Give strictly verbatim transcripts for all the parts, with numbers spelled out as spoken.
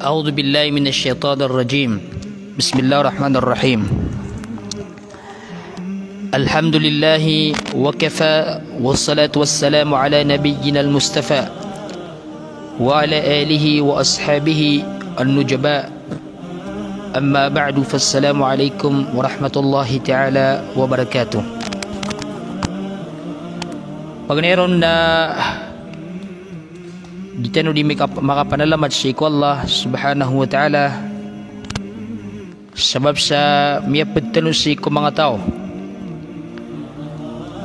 أعوذ بالله من الشيطان الرجيم. بسم الله الرحمن الرحيم. الحمد لله وكفى، والصلاة والسلام على نبينا المصطفى وعلى آله وأصحابه النجباء. أما بعد، فالسلام عليكم ورحمة الله تعالى وبركاته. Paganay ron na di tano di makap-, makapanalamat sii ko Allah Subhanahu wa Ta'ala, sabap sa miyapd tano sii ko manga taw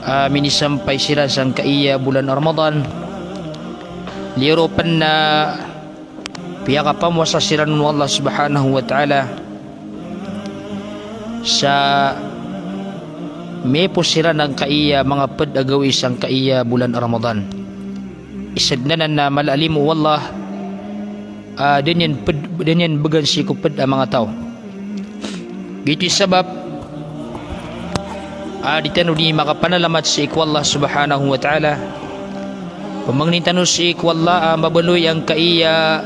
a minisampay siran sangkaiya bulan Ramadan. Liyo ron pn na piyakapamowasa siran o Allah Subhanahu wa Ta'ala sa miyaipos siran angkaiya manga pd a gawii sangkaiya bulan Ramadan. Isa dn anan na mala a limo o Allah, ah, da niyan pd-, da niyan bgan sii ko pd a manga taw. Giyoto i sabap a di tano di makapanalamat sii ko Allah Subhanahu wa Ta'ala. Pamangnin tano sii ko Allah a mabaloy angkaiya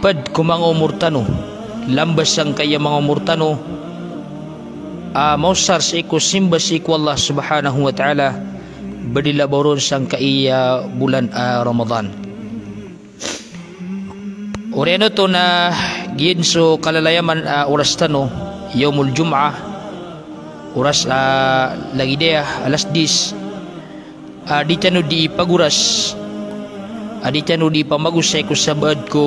pd ko manga omor tano, lamba sangkaiya manga omor tano a maosar sii ko simba sii ko Allah Subhanahu wa Ta'ala, badila ba ron sangkaiya bulan a Ramadan. Oriyan oto na giyan so kalalayaman a oras tano, Yawmul Jum'ah, oras a lagid aya, alas diyes. A di tano di ipagoras, a di tano di ipamagosay ko sabaad ko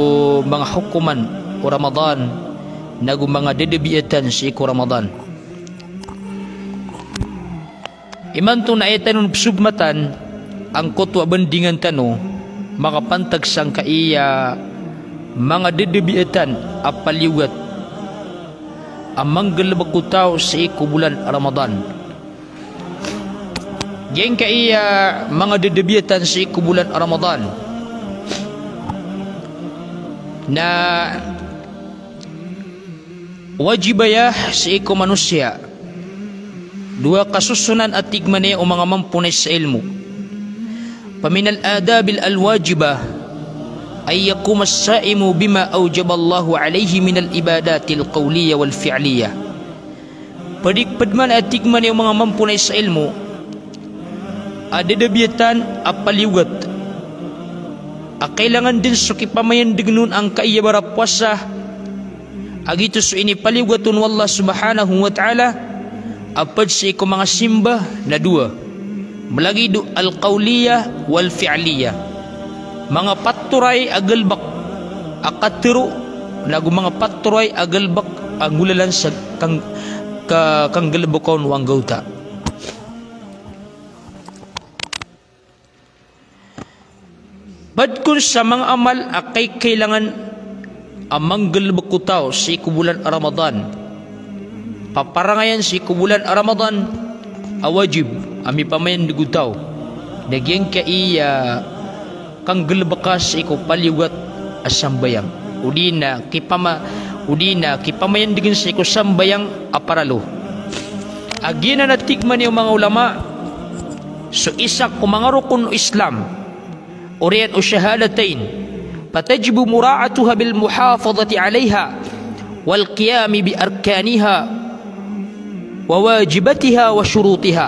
manga hokoman o Ramadan, nago manga dadabiatan sii ko Ramadan. Imanto na aya tano pzomatan angkoto a bandingan tano makapantag sangkaiya manga dadabiatan a paliyogat a manggalbk o taw sii ko bulan Ramadan. Giyangkaiya manga dadabiatan sii ko bulan Ramadan na wajib aya sii ko manosiya. Dowa kasosonan a tig man iyan o manga mamponay sa ilmo. Fa minal adabil wajibah an yaquma as-saimu bima awjaballahu alayhi minal ibadatil qawliyah wal fi'liyah. Pd, pd man a tig man iyan o manga mamponay sa ilmo a dadabiatan a paliyogat a kailangan dn so kipamayandgn on angkaiya barapowasa, a giyoto so inipaliyogat on o Allah Subhanahu wa Ta'ala, a pd sii ko manga simba na dowa. Malagid o al-qawliyah wal-fi'liyah. Manga patoray a galbk a katharo, nago manga patoray a galbk a nggolalan sa kang-, ka-, kanggalbka on o anggawta. Pd kon sa manga amal a kaikailangan a manggalbk o taw sii ko bolan Ramadan, paparangayan sii ko bolan Ramadan a wajib a mipamayandg o taw, na giyangkai a kanggalbka sii ko paliyogat a sambayang, odi na kipama-, odi na kipamayandgn sii ko sambayang a paralo. A giyanan a tig man iyan o manga ulama, so isa ko manga rokon o Islam, oriyan o shahadatain, fatajibu mura'atuha bil muhafadhati alayha wal qiyami bi arkaniha wa wajibatiha wa shurutiha.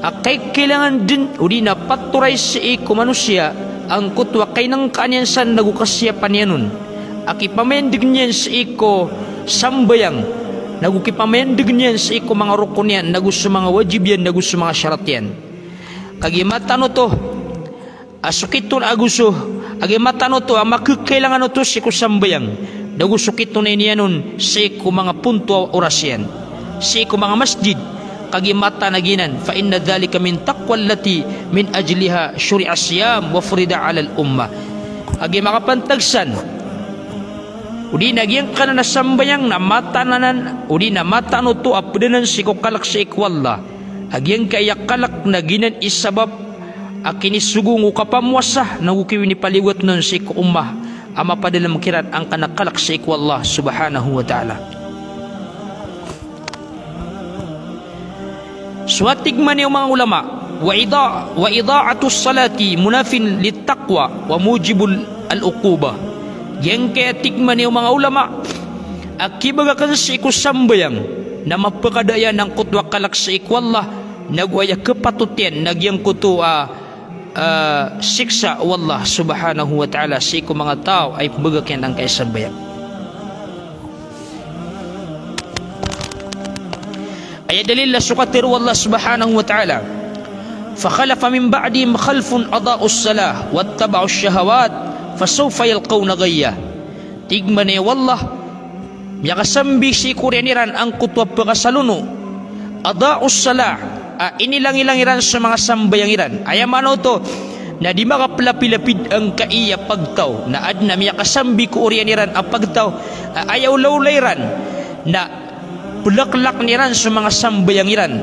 A kaikailangan dn odi na patoray sii ko manosiya angkoto a kainngkaan iyan san nago kasiyapan iyan on, a kipamayandgn iyan sii ko sambayang, nago kipamayandgn iyan sii ko manga rokon iyan, nago so manga wajib iyan, nago so manga sharat iyan. Kagiya mataan oto a sokit on ago so, kagiya mataan oto a makakailangan oto sii ko sambayang, nago sokit on a iniyan on sii ko manga ponto a oras iyan, sii ko manga masjid. Kagiya mataan a giyanan, fa inna dhalika min taqwa allati min ajliha shuri'a siyam wa furida alal ummah. Kagiya makapantag san, odi na giyangkanan a sambayang na mataan anan, odi na mataan oto a pd anan sii ko kalk sii ko Allah. A giyangkai a kalk na giyanan i sabap a kinisogo o kapamowasa nago kinipaliyogat on sii ko ummah a mapadalm kiran angkanan a kalk sii ko Allah subhanahu wa ta'ala. So a tig man iyan o manga ulama, wa ida-, wa ida'atus salati munafin lit taqwa wa mujibul al uqubah. Giyangkaya tig man iyan o manga ulama a kibagakn sii ko sambayang na mapakada iyan angkoto a kalk sii ko Allah, nago aya kapatot iyan na giyangkoto a, ah, siksa o Allah subhanahu wa ta'ala sii ko manga taw a ipmbagak iyan angkaya sambayang. Aya dalil na so katharo o Allah subhanahu wa ta'ala, "Fa khalafa min ba'dihim khalfun adha'us salah wattaba'ush shahawat fasawfa yalqawna ghayya." Tig man iyan o Allah, miyakasambi sii ko oriyan iran angkoto a phakasalono, adha'us salah, a inilangilang iran so manga sambayang iran. Aya maana oto na di makaplapilapid angkaya pagtaw, na adn a miyakasambi ko oriyan iran a pagtaw, a aya olaola iran na plaklakn iran so manga sambayang iran.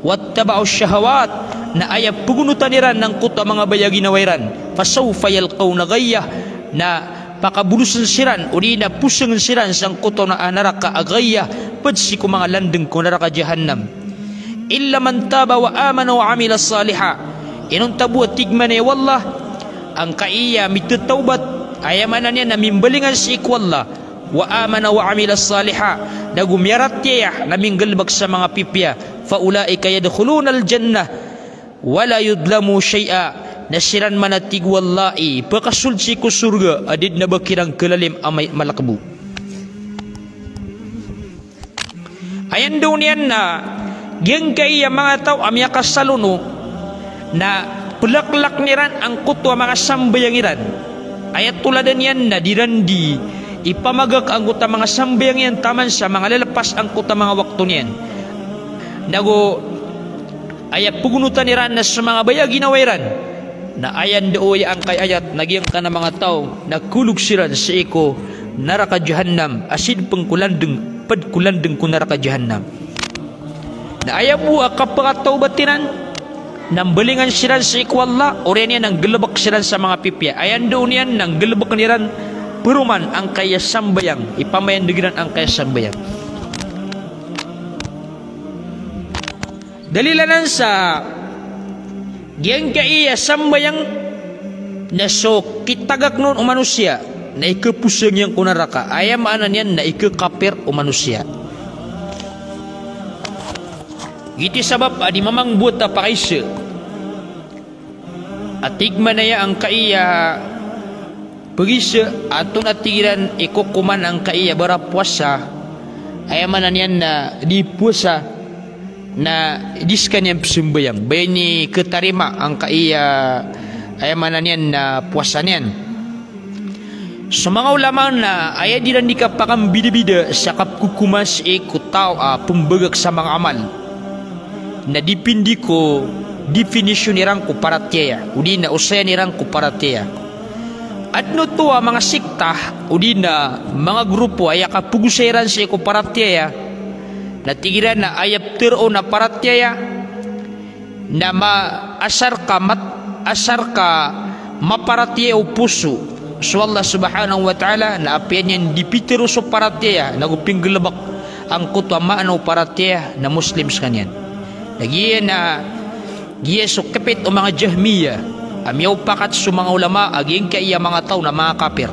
Wattaba'ush shahawat, na aya pagonotan iran angkoto a manga baya a ginawa iran. Fasawfa yalqawna ghayya, na pakabolosan siran, odi na posangn siran sangkoto a naraka a ghayya, pd sii ko manga landng ko naraka jahannam. Illa man taba wa amana wa amila saliha. Inonta bo a tig man iyan o Allah, angkaya mithatawbat, aya maana niyan na mimbalingan sii ko Allah, wa amana wa amila saliha, nago miyaratiyaya na minggalbk sa manga pipiya, fa ulaika yadkhulunal jannah wa la yudhlamu shay'a, na siran man a tig o Allah i phakasold sii ko sorga a di dn a ba kiran kalalim a may-, malkbo. Aya ndao niyan na giyangkaya manga taw a miyakasalono na plaklakn iran angkoto a manga sambayang iran. Aya toladan iyan na di ran di ipamagak angkoto a manga sambayang iyan taman sa manga lalpas angkoto a manga wakto niyan. Nago aya pagonotan iran na so manga baya a ginawa iran. Na aya ndao aya angkaya ayat na giyangkanan a manga taw na kholog siran sii ko naraka jahannam, a sii dn pn ko landng, pd ko landng ko naraka jahannam. Na aya bo a kapakatawbat iran na mbalingan siran sii ko Allah, oriyan iyan na nggalbk siran sa manga pipiya. Aya ndao niyan na nggalbkn iran paroman angkaya sambayang, ipamayandg iran angkaya sambayang. Dalil anan sa giyangkaya sambayang na so kitagakn on o manosiya na ikhaposang iyan ko naraka. Aya maana niyan na ikhakapir o manosiya. Giyoto i sabap a di mambo a pakaiza a tig man aya angkaya pagisa a antonaa tig iran i kokoman angkaya barapowasa, aya maana niyan na di powasa, na di skaniyan pzambayang, ba ini khatarima angkaya, aya maana niyan na powasa niyan. So manga ulama na aya di ran di kapakambidabida sa kapkokoma sii ko taw a pmbagak sa manga amal na dipindi ko definition iran ko paratiyaya, odi na osayan iran ko paratiyaya. Adn oto a manga sikta, odi na manga grupo a aya kapagosay iran sii ko paratiyaya, na tig iran a aya ptharoon a paratiyaya na ma-, asar ka mat-, asar ka maparatiyaya o poso so Allah subhanahu wa ta'ala, na apiya niyan di pitharo so paratiyaya, nago pinggalbk angkoto a maana o paratiyaya na Muslim skaniyan. Na giya na, giya so kpit o manga Jahmiyyah, a miyaopakat so manga ulama a giyangkaya manga taw na manga kapir.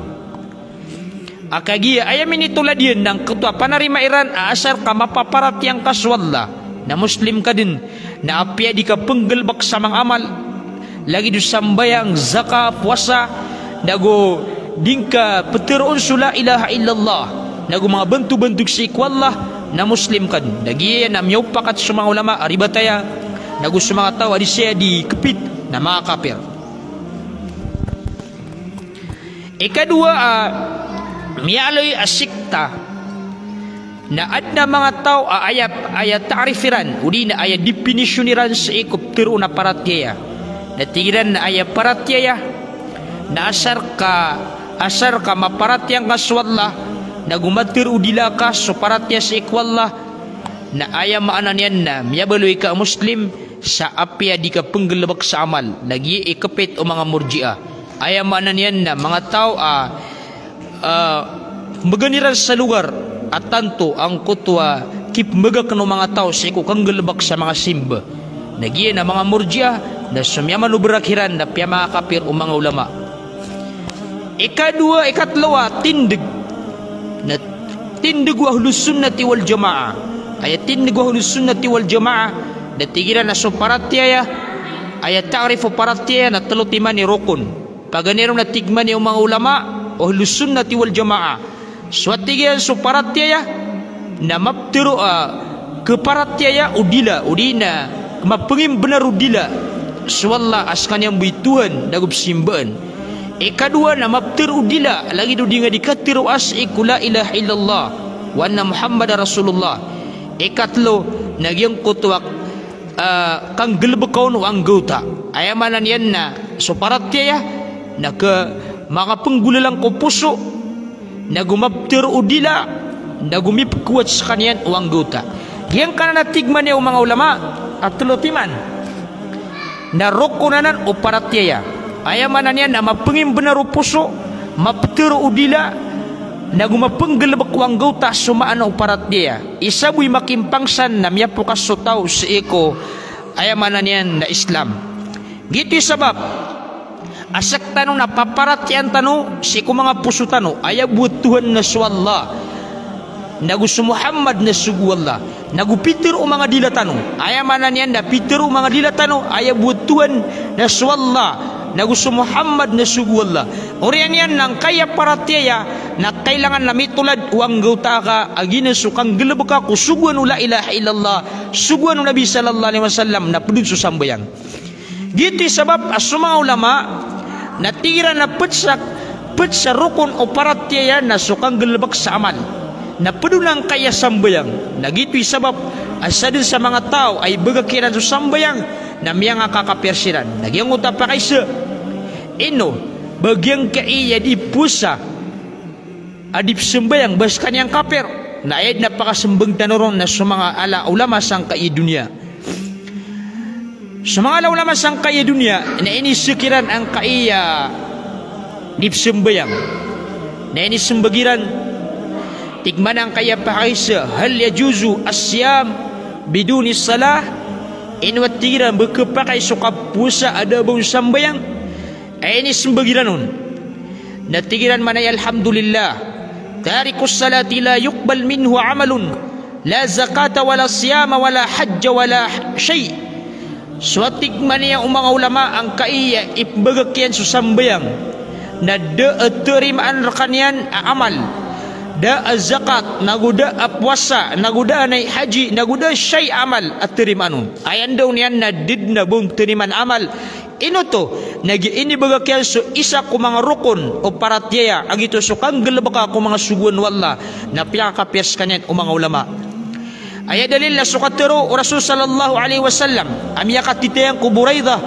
A kagiya aya minitolad iyan na angkoto a panarima iran a asar ka mapaparatiyaya ngka so Allah, na Muslim ka dn, na apiya di ka pnggalbk sa manga amal, lagid o sambayang, zakat, powasa, nago di ngka ptharoon so la ilaha illallah, nago manga bantobantog sii ko Allah, na Muslim ka dn. Na giya na miyaopakat so manga ulama a ribat aya, nago so manga taw a di saya di kpit na manga kapir. Ikadowa a miyaaloy a sikta na adn a manga taw a aya, aya ta'rif iran, odi na aya definition iran sii ko ptharoon a paratiyaya. Na tig iran na aya paratiyaya na asar ka, asar ka maparatiyaya ngka so Allah, nago matharo o dila ka so paratiyaya sii ko Allah, na aya maana niyan na miyabaloy ka a Muslim, sa apiya di ka pnggalbk sa amal, na giya i kpit o manga Murji'ah. Aya maana niyan na manga taw a, a, mbgan iran sa logar a tanto angkoto a kipmbagakn o manga taw sii ko kanggalbk sa manga simba. Na giya na manga Murji'ah, na so miyamanobrak iran na piyamangakapir o manga ulama. Ikadowa, ikatlo a tindg na tindg o Ahlus Sunnati wal Jamaah. Aya tindg o Ahlus Sunnati wal Jamaah na tig iran a so paratiyaya, aya ta'rif o paratiyaya na tlo timan i rokon. Paganay ron a tig man iyan o manga ulama o Ahlus Sunnati wal Jamaah, so a tig iyan so paratiyaya na maptero a keparatiyaya o dila, odi na mapengimbnar o dila so Allah a sekaniyan bo i Tuhan nago pesimbaan. Ikadowa na maptero o dila lagid o di nga di katero a sii ko la ilaha illallah wa anna Muhammadar Rasulullah. Ikatlo na giyangkoto a ah, kanggalebeka on o anggawta. Aya maana niyan na so paratiyaya na ke-, makapenggolalan ko poso, nago maptero o dila, nago mipekowat sekaniyan o anggawta. Giyangkanan a tig man iyan o manga ulama a tlo timan na rokon anan o paratiyaya. Aya maana niyan na mapengimbnar o poso, maptero o dila, nago mapenggalebek o anggawta so maana o paratiyaya. Isa bo i makimpangsan na miyapokas so taw sii ko, aya maana niyan na Islam. Giyoto i sabap a sktano na paparatiyayaan tano sii ko manga poso tano, aya bo a Tuhan na so Allah, nago so Muhammad na sogo o Allah, nago pitero o manga dila tano. Aya maana niyan na pitero o manga dila tano, aya bo a Tuhan na so Allah, nago so Muhammad na sogo o Allah. Oriyan iyan na angkaya paratiyaya na kailangan na mitolad o anggawta ka a giyanan so kanggalebeka ko sogoan o la ilaha illallah, sogoan o Nabi sallallahu alaihi wasallam, na ped on so sambayang. Giyoto i sabap a so manga ulama na tig iran a ped sa, ped sa rokon o paratiyaya na so kanggalebek sa amal, na ped on angkaya sambayang. Na giyoto i sabap a sadn sa manga taw a ibagak iran so sambayang na miyangakakapir siran. Na giyangkoto a pakaisa, ino ba giyangkaya di powasa a di psambayang ba sekaniyan kapir? Na aya dn a pakasmbag tano ron na so manga ala ulama sangkai a doniya. So manga ala ulama sangkai a doniya na iniza kiran angkaya di psambayang. Na inismbag iran, tig man angkaya pakaisa, "Hal yajuzu as-siyam biduni salah?" Ino a tig iran ba khapakay so kapowasa a da a ba on sambayang? Aya inismbag iran on na tig iran man aya, "Alhamdulillah, tarikus salati la yuqbal minhu amalun, la zakata wala siyama wala hajja wala shay'." So a tig man aya o manga ulama angkaya ipmbagak iyan so sambayang na da a tarimaan rekaniyan a amal, da a zakat, nago da a powasa, nago da a nay haji, nago da a shay' a amal a tarimaan on. Aya ndaw niyan na da dn a ba on tarimaan a amal. Ino oto? Na giya inibagak iyan so isa ko manga rokon o paratiyaya, a giyoto so kanggalebeka ko manga sogoan o Allah, na piyakakapir sekaniyan o manga ulama. Aya dalil na so katharo o Rasul sallallahu alaihi wasallam a miyakatitayan ko Buraidah,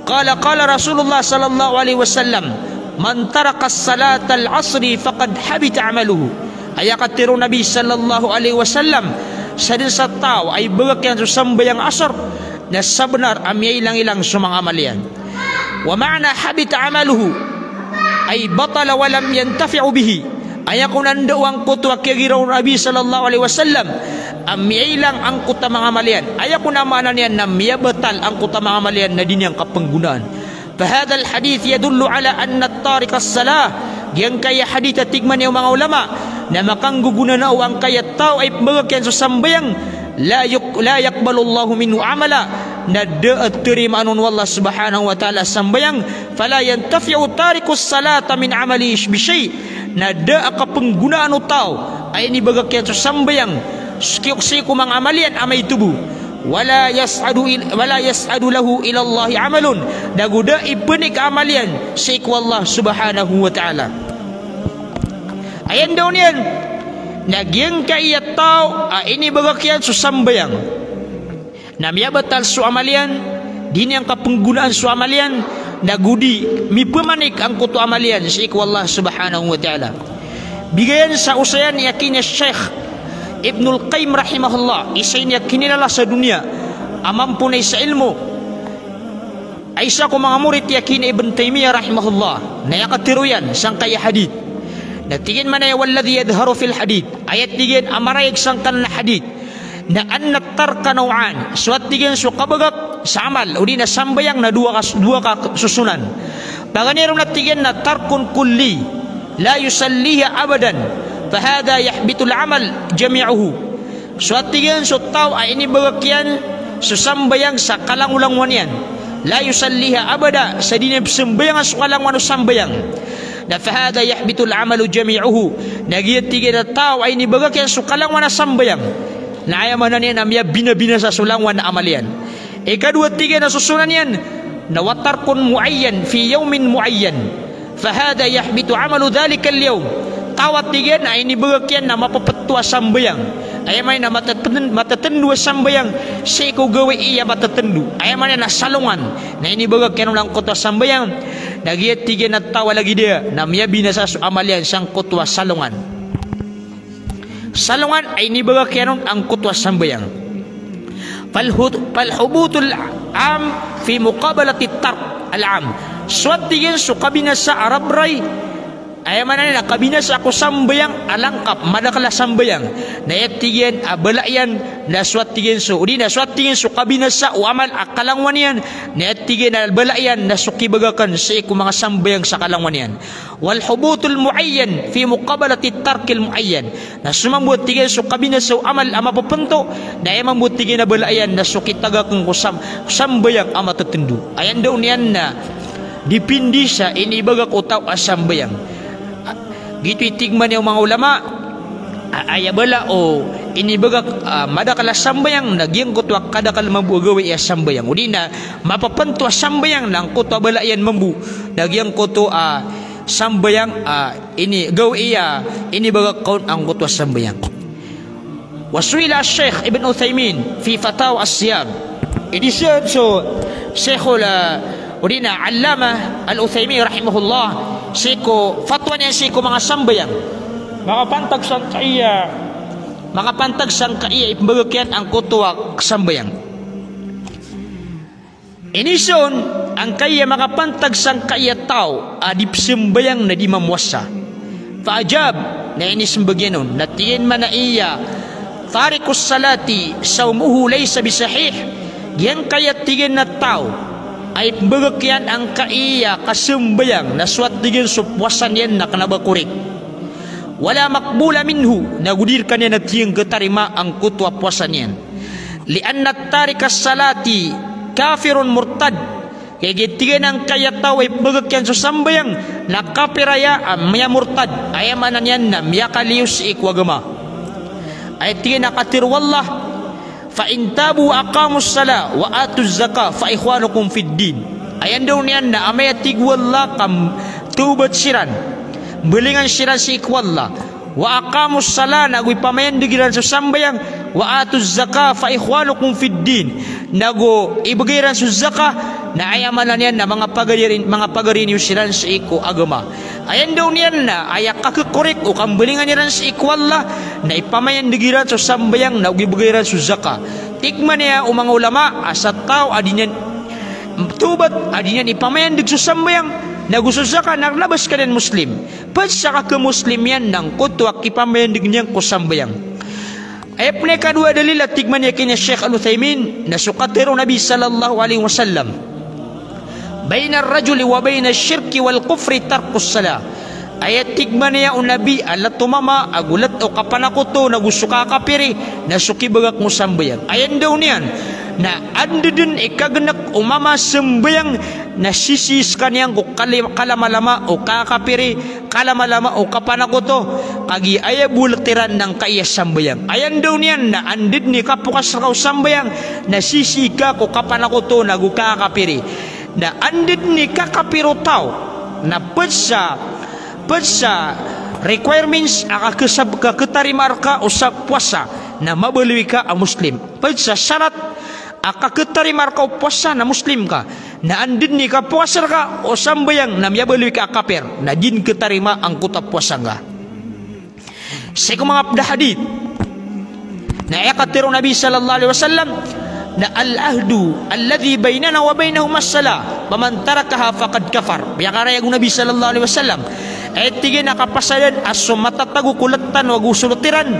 qala, qala Rasulullah sallallahu alaihi wasallam, "Man taraka salatal asri faqad habita amaluhu." Aya katharo o Nabi sallallahu alaihi wasallam, sadn sa taw a ibagak iyan so sambayang asr, na sabnar a miyailang-ilang so manga amal iyan. Wa ma'na habita amaluhu, ay batala wa lam yantafi'u bihi. Aya kon a anda o angkoto a kiyagiraw o Nabi sallallahu alaihi wasallam a miyailang angkoto a manga amal iyan. Aya kon a maana niyan na miyabatal angkoto a manga amal iyan na di niyan kapenggonaan. Fahadhal hadith yadullu ala anna tarikas salah. Giyangkaya hadith a tig man aya o manga ulama na makanggogonanao angkaya taw a ipmbagak iyan so sambayang, la yuq-, la yaqbalullahu minhu amala, na da a tarimaan on o Allah subhanahu wa ta'ala a sambayang, fala yantafi'u tarikus salata min amalihi bi shay', na da a kapenggonaan o taw a inibagak iyan so sambayang sii ko, sii ko manga amal iyan a maito bo. Wala yas'adu il-, wala yas'adu lahu ilallahi amalun, nago da a ipenik a amal iyan sii ko Allah subhanahu wa ta'ala. Aya ndaw niyan na giyangkaya taw a inibagak iyan so sambayang na miyabatal so amal iyan, di niyan kapenggonaan so amal iyan, nago di mipemanik angkoto a amal iyan sii ko Allah subhanahu wa ta'ala. Bigayan sa osayan i aki niyan Sheikh Ibnul Qayyim rahimahullah, isa ini a kinilala sa doniya a mamponay sa ilmo. Ay isa ko manga morit i aki niyan Ibn Taymiyyah rahimahullah, na aya katharo iyan sangkaya hadith. Na tig iyan man aya, "Walladhi yadhharu fil hadith." Aya tig iyan a marayag sangkanan a hadith na anna tarka naw'an. So a tig iyan so kabagak sa amal, odi na sambayang na dowa ka, dowa ka sosonan. Paganay ron a tig iyan na tarkun kulli, la yusalliha abadan, fahadha yahbitul amal jami'uhu. So a tig iyan so taw a inibagak iyan so sambayang sa kalangolangowan iyan, la yusalliha abada, sa di niyan pzambayangan so kalangowan o sambayang, na fahadha yahbitul amalu jami'uhu. Na giya tig iyan a taw a inibagak iyan so kalangowan a sambayang, na aya maana niyan na miyabinabinasa so langowan a amal iyan. Ikadowa tig iyan a sosonan iyan na wa tarkun muayyan fi yawmin muayyan, fahadha yahbitu amalu dhalikal yawm. Taw a tig iyan a inibagak iyan na mapapto a sambayang, aya maana niyan na matatn-, matatndo a sambayang sii ko gawii a matatndo, aya maana niyan na salongan, na inibagak iyan on angkoto a sambayang, na giya tig iyan a taw a lagid aya na miyabinasa so amal iyan sangkoto a salongan. Salongan a inibagak iyan on angkoto a sambayang. Falhu-, falhubutul am fi muqabalati tark al am. So a tig iyan so kabinasa a rabray, aya maana niyan na kabinasa ko sambayang a langkap, madakl a sambayang, na aya tig iyan a bala iyan na so a tig iyan so, odi na so a tig iyan so kabinasa o amal a kalangowan iyan, na aya tig iyan a bala iyan na so kibagakn sii ko manga sambayang sa kalangowan iyan. Wal hubutul muayyan fi muqabalati tarkil muayyan. Na so mambo a tig iyan so kabinasa o amal a mapapnto, na aya mambo a tig iyan a bala iyan na so kitagakn ko sam-, sambayang a matatndo. Aya ndaw niyan na dipindi sa inibagak o taw a sambayang. Giyoto i tig man iyan o manga ulama, a-, aya bala o inibagak a madakl a sambayang na giyangkoto a kadakl mambo a gawii a sambayang. Odi na mapapnto a sambayang na angkoto a bala iyan mambo na giyangkoto a sambayang a ini, gawii a inibagak on angkoto a sambayang. Wa su'ila Sheikh Ibn Uthaymin fi Fatawa as-Siyam. Inisaon so Sheikhul, ah, odi na Allamah Al-Uthaymin rahimahullah sii ko fatwa niyan sii ko manga sambayang. Makapantag sangkaiya, makapantag sangkaiya ipmbagak iyan angkoto a sambayang. Inisaon angkaiya makapantag sangkaiya taw a di pzambayang na di mamowasa. Fa ajab, na inismbag iyan on, na tig iyan man a iya, tarikus salati sawmuhu laysa bisahih. Giyangkaya tig iyan a taw a ipmbagak iyan angkaiya kasambayang na so a tig iyan so powasa niyan na kna ba korek. Wala maqbula minhu, na go di rkaniyan a tig iyan khatarima angkoto a powasa niyan. Lianna tarikas salati kafirun murtad. Kagiya tig iyan angkaya taw a ipmbagak iyan so sambayang na kapir aya a miyamurtad. Aya maana niyan na miyakaliyo sii ko agama. Aya tig iyan a katharo o Allah, fa in tabu wa aqamus salah wa atuz zakah fa ikhwanukum fid din. Aya ndaw niyan na amay a tig o Allah ka mtawbat siran, mbalingan siran sii ko Allah, wa aqamus salah, na go ipamayandg iran so sambayang, wa atuz zakah fa ikhwanukum fid din, na go ibgay iran so zakah, na aya maana niyan na manga pagari, manga pagari niyo siran sii ko agama. Aya ndaw niyan na aya kakhakorek o kambalingan iran sii ko Allah na ipamayandg iran so sambayang na go ibgay iran so zakah. Tig man iyan o manga ulama a sa taw a di niyan tawbat, a di niyan ipamayandg so sambayang na go so zakah, na kna ba skaniyan Muslim. Pd sa kakhamuslim iyan angkoto a kipamayandg niyan ko sambayang. Aya pn a ikadowa a dalil a tig man iyan kini Sheikh Al-Uthaymin na so katharo o Nabi sallallahu alaihi wasallam, bainar rajuli wa bainash shirki wal kufri tarkus salah. Aya tig man iyan o Nabi a lt o mama ago lt o kapanakoto na go so kakapiri na so kibagak o sambayang. Aya ndaw niyan na anda dn i kagnk o mama sambayang na sisii skaniyan ko kali-, kalamalama o kakapiri, kalamalama o kapanakoto, kagiya aya bo lt iran na angkaiya sambayang. Aya ndaw niyan na anda dn i kapokas rka o sambayang na sisii ka ko kapanakoto na go kakapiri. Na anda dn i kakapir o taw na pd sa, pd sa requirements a kakasab-, kakhatarima rka o sa powasa na mabaloy ka a Muslim. Pd sa sarat a kakhatarima rka o powasa na Muslim ka. Na anda dn i kapokas rka o sambayang na miyabaloy ka a kapir, na di dn khatarima angkoto a powasa ngka. Sii ko manga pd a hadith na aya katharo o Nabi sallallahu alaihi wasallam na al-ahdu alladhi bainana wa bainahumus salah, faman tarakaha faqad kafar. Miyakarayag o Nabi sallallahu alaihi wasallam, aya tig iyan a kapasadan a so matatago ko lt tano ago so lt iran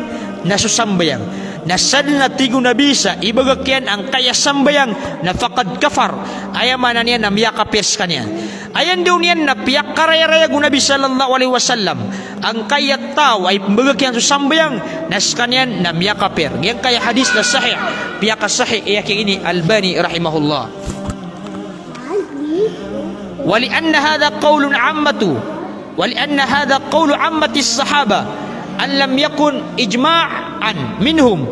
na so sambayang. Na sadn a tig o Nabi sa ibagak iyan angkaya sambayang na faqad kafar. Aya maana niyan na miyakapir skaniyan. Aya ndao niyan na piyakarayarayag o Nabi sallallahu alaihi wasallam angkaya taw a ibagak iyan so sambayang na skaniyan na miyakapir. Giyangkaya hadis na sahih, piyakasahih iyan ki ini Albani rahimahullah. Wa li anna hadha qawlun ammatu, wa li anna hadha qawlu ammatis sahaba, an lam yakun ijma'an minhum.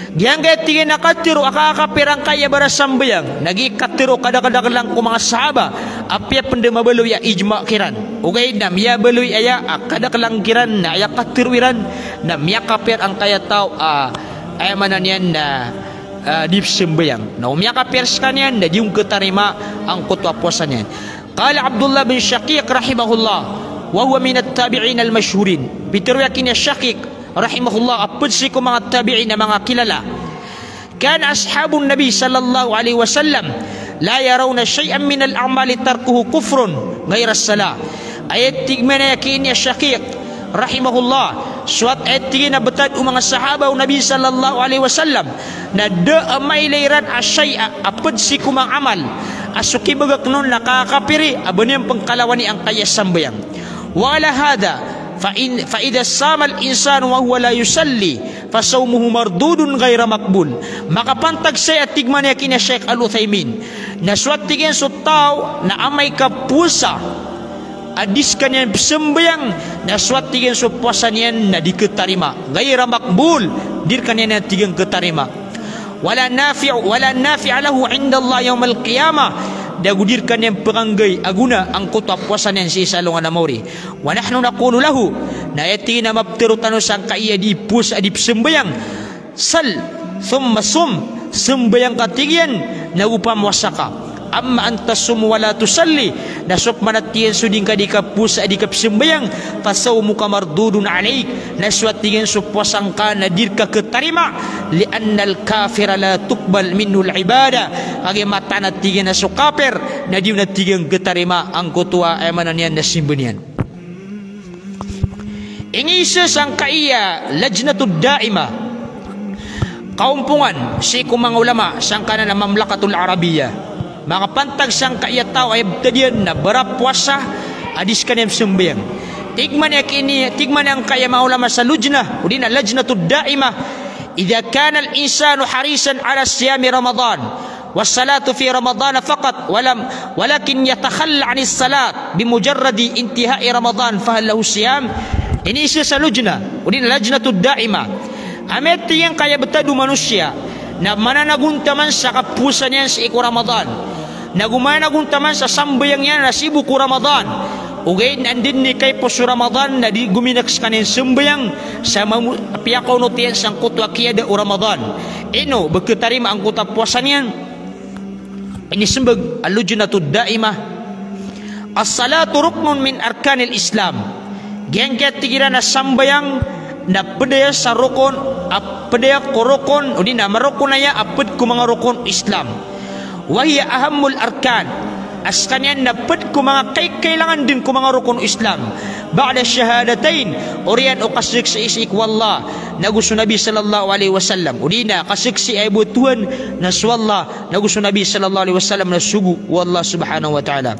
Giyangkaya tig iyan a katharo a kakapir angkaya barasambayang na gii katharo o kadakdaklan ko manga sahaba a piyapnd a mabaloy a ijma kiran. Ogaid na miyabaloy aya a kadaklan kiran na aya katharo iran na miyakapir angkaya taw a, aya maana niyan na, ah, di pzambayang. Na o miyakapir skaniyan na di on khatarima angkoto a powasa niyan. Qala Abdullah bin Shaqiq rahimahullah, wa huwa minat tabi'in al-mashhurin. Pitharo iyan ki ini a Shaqiq rahimahullah, a pd sii ko manga tabi'in a manga kilala. Kana ashabun Nabi sallallahu alaihi wasallam la yarawna shay'an minal a'mali tarkuhu kufrun ghayra as-salah. Aya tig mambo a aya ki ini a Shaqiq rahimahullah, so aya tig iyan a btad o manga sahaba o Nabi sallallahu alaihi wasallam na da a mailay iran a shay' a pd sii ko manga amal a so kibagakn on na kakapiri a ba niyan pngkalawani angkaya sambayang. Wa ala hadha, fa in, fa idha sama al-insanu wa huwa la yusalli, fa sawmuhu mardudun ghayra maqbul. Makapantag saya, tig mambo a aya ki ini a Shaykh Al-Uthaymin, na so tig iyan so taw na amay ka powasa a di skaniyan pzambayang, na so tig iyan so powasa niyan na di khatarima. Ghayra maqbul, di rkaniyan tig iyan khatarima. Wala nafi'u, wala nafi'a lahu 'inda Allah yawmal qiyamah. Da go di rkaniyan pkhanggay a gona angkoto a powasa niyan sii sa alongan a mawri. Wa nahnu naqulu lahu, na aya tig iyan a maptharo tano sangkaya di powasa a di pzambayang, sal, thumma sum, sambayang ka tig iyan, na go pamowasa ka. Amma an tasuma wa la tusalli, na so pman a tig iyan so di ngka di kapowasa a di kapzambayang, fa sawmuka mardudun alayk, na so tig iyan so powasa ngka na di rka khatarima, li annal kafira la tuqbal minhul ibadah, kagiya mataan a tig iyan a so kapir na di on a tig iyan khatarima angkoto a, aya maana niyan na simba niyan. Iniisa sangkaya Lajnatud Daima, kaompongan sii ko manga ulama sangkanan a Mamlakatul Arabiya, makapantag sangkaya taw a aya btad iyan na barapowasa a di skaniyan pzambayang. Tig mambo a aya ki ini, tig mambo angkaya manga ulama sa lujna, odi na Lajnatud Daima, idha kana al-insanu harisan ala siyami Ramadan, was-salatu fi Ramadan faqat, wa lam, walakin yatakhalla anis salat bi mujarradi intihai Ramadan, fa hal lahu siyam? Iniisa sa lujna, odi na Lajnatud Daima. Amay tig iyan kaya btad o manosiya na mananagontaman sa kapowasa niyan sii ko Ramadan, na go mananagontaman sa sambayang iyan na sii bo ko Ramadan. Ogaid na anda dn i kaiposo o Ramadan na di gominak skaniyan sambayang sa mamo-, piyakaonot iyan sangkoto a kiyada o Ramadan. Ino ba khatarima angkoto a powasa niyan? Inismbag a Lajnatud Daima, as-salatu ruknun min arkanil Islam. Giyangkaya tig iran a sambayang na pd aya sa rokon, a pd aya ko rokon, odi na marokon aya a pd ko manga rokon o Islam. Wa hiya ahammul arkan. A skaniyan na pd ko manga kai-, kailangan dn ko manga rokon o Islam. Ba'da shahadatain, oriyan o kasaksii sii ko Allah na go so Nabi sallallahu alaihi wasallam. Odi na kasaksii a aya bo a Tuhan na so Allah na go so Nabi sallallahu alaihi wasallam na sogo o Allah subhanahu wa ta'ala.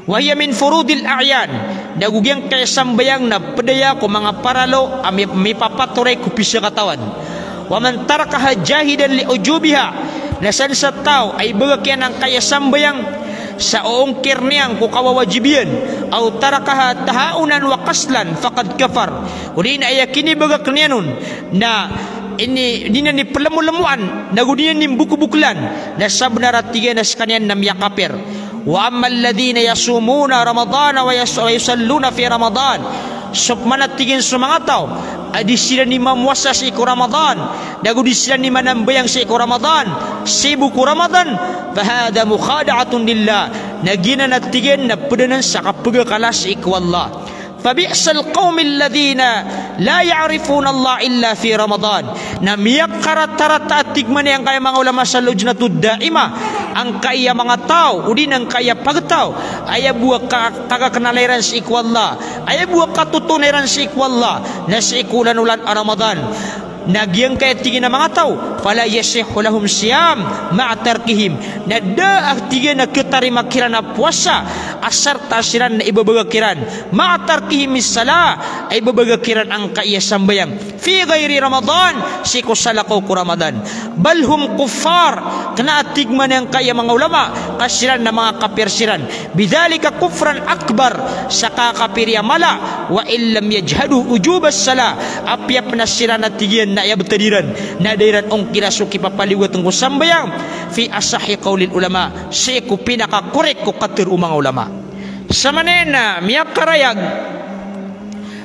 Wa hiya min furudil a'yan, na go giyangkaya sambayang na pd aya ko manga paralo a mi-, mipapatoray ko pisakatawan. Wa man tarakaha jahidan li ujubiha, na sadn sa taw a ibagak iyan angkaya sambayang sa oongkir niyan ko kawawajib iyan, aw tarakaha tahaunan wa kaslan, faqad kafar. Odi na aya kinibagak niyan on na ini, di niyan plmolemoan, na go di niyan mbokboklan, na sabnar a tig iyan a skaniyan na miyakapir. Wa ammal ladhina yasumuna Ramadana wa yas-, wa yusalluna fi Ramadan. So pman a tig iyan so manga taw a di siran mamowasa sii ko Ramadan, na go di siran manambayang sii ko Ramadan, sii bo ko Ramadan, fa hadha mukhada'atun lillah. Na giyanan a tig iyan na pd anan sa kapagakala sii ko Allah. Fa bi'sal qawmil ladhina la ya'rifuna Allah illa fi Ramadan. Na miyakaratarata a tig mambo angkaya manga ulama sa Lajnatud Daima, angkaya manga taw, odi na angkaya pagtaw a aya bo a ka-, kakaknala iran sii ko Allah, aya bo a katotonaa iran sii ko Allah na sii ko olan-olan a Ramadan. Na giyangkaya tig iyan a manga taw, fala yasihhu lahum siyam ma'a tarkihim. Na da a tig iyan a khatarima kiran a powasa, asar ta siran na ibabaga kiran. Ma'a tarkihim is-salah, a ibabaga kiran angkaya sambayang. Fi ghayri Ramadan, sii ko salakaw ko Ramadan. Bal hum kuffar, kna a tig man iyan angkaya manga ulama, ka siran na manga kapir siran. Bidhalika kufran akbar, sa kakapir a mala, wa in lam yajhadu wujubas salah, apiya pn a siran a tig iyan na aya btad iran, na da iran ongkira so kipapaliyogatn ko sambayang, fi asahhi qawlil ulama, sii ko pinakakorek ko katharo o manga ulama. Sa maana niyan na miyakarayag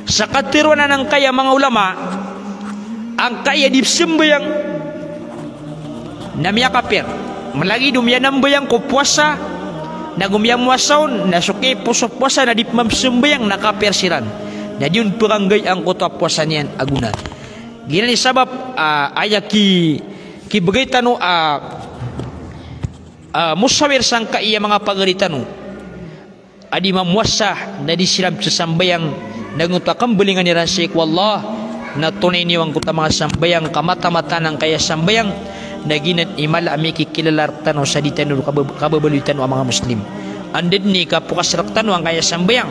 sa katharo anan angkaya manga ulama, angkaya di pzambayang na miyakapir. Malagid o miyanambayang ko powasa, na go miyamowasa on, na so kipos o powasa na di pman pzambayang na kapir siran. Na di on pkhanggay angkoto a powasa niyan a gona. Giyanan i sabap, ah, aya ki, kibgay tano, ah, ah, mosawir sangkaya manga pagari tano a di mamowasa, na di siran pzasambayang, na giyoto a kambalingan iran sii ko Allah, na tonay niyo angkoto a manga sambayang, ka mataan-mataan angkaya sambayang, na giyanan i mala a mikikilala rktano sa di tano kabab-, kababaloy tano a manga Muslim. Anda dn i kapokas rktano angkaya sambayang,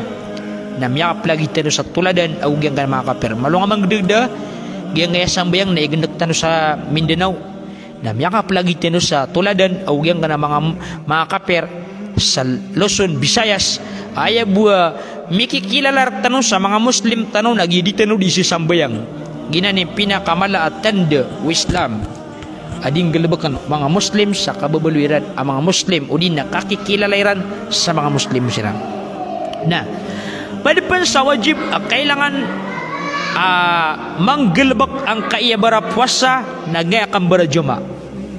na miyakaplagid tano sa toladan ago giyangkaya manga kapir. Malo nga manggdagda, giyangkaya sambayang na igndk tano sa Mindanao. Na miyakaplagid tano sa toladan ago giyangkana manga, manga kapir sa Luzon, Visayas, aya bo a mikikilala rktano sa manga Muslim tano na giya di tano di sisambayang. Giyanan i pinakamala a tanda o Islam a di nggalbkn o manga Muslim sa kababaloy iran a manga Muslim, odi na kakikilala iran sa manga Muslim siran. Na pd pn sa wajib a kailangan a manggalbk angkaya barapowasa na giyangkaya kambarajamaah.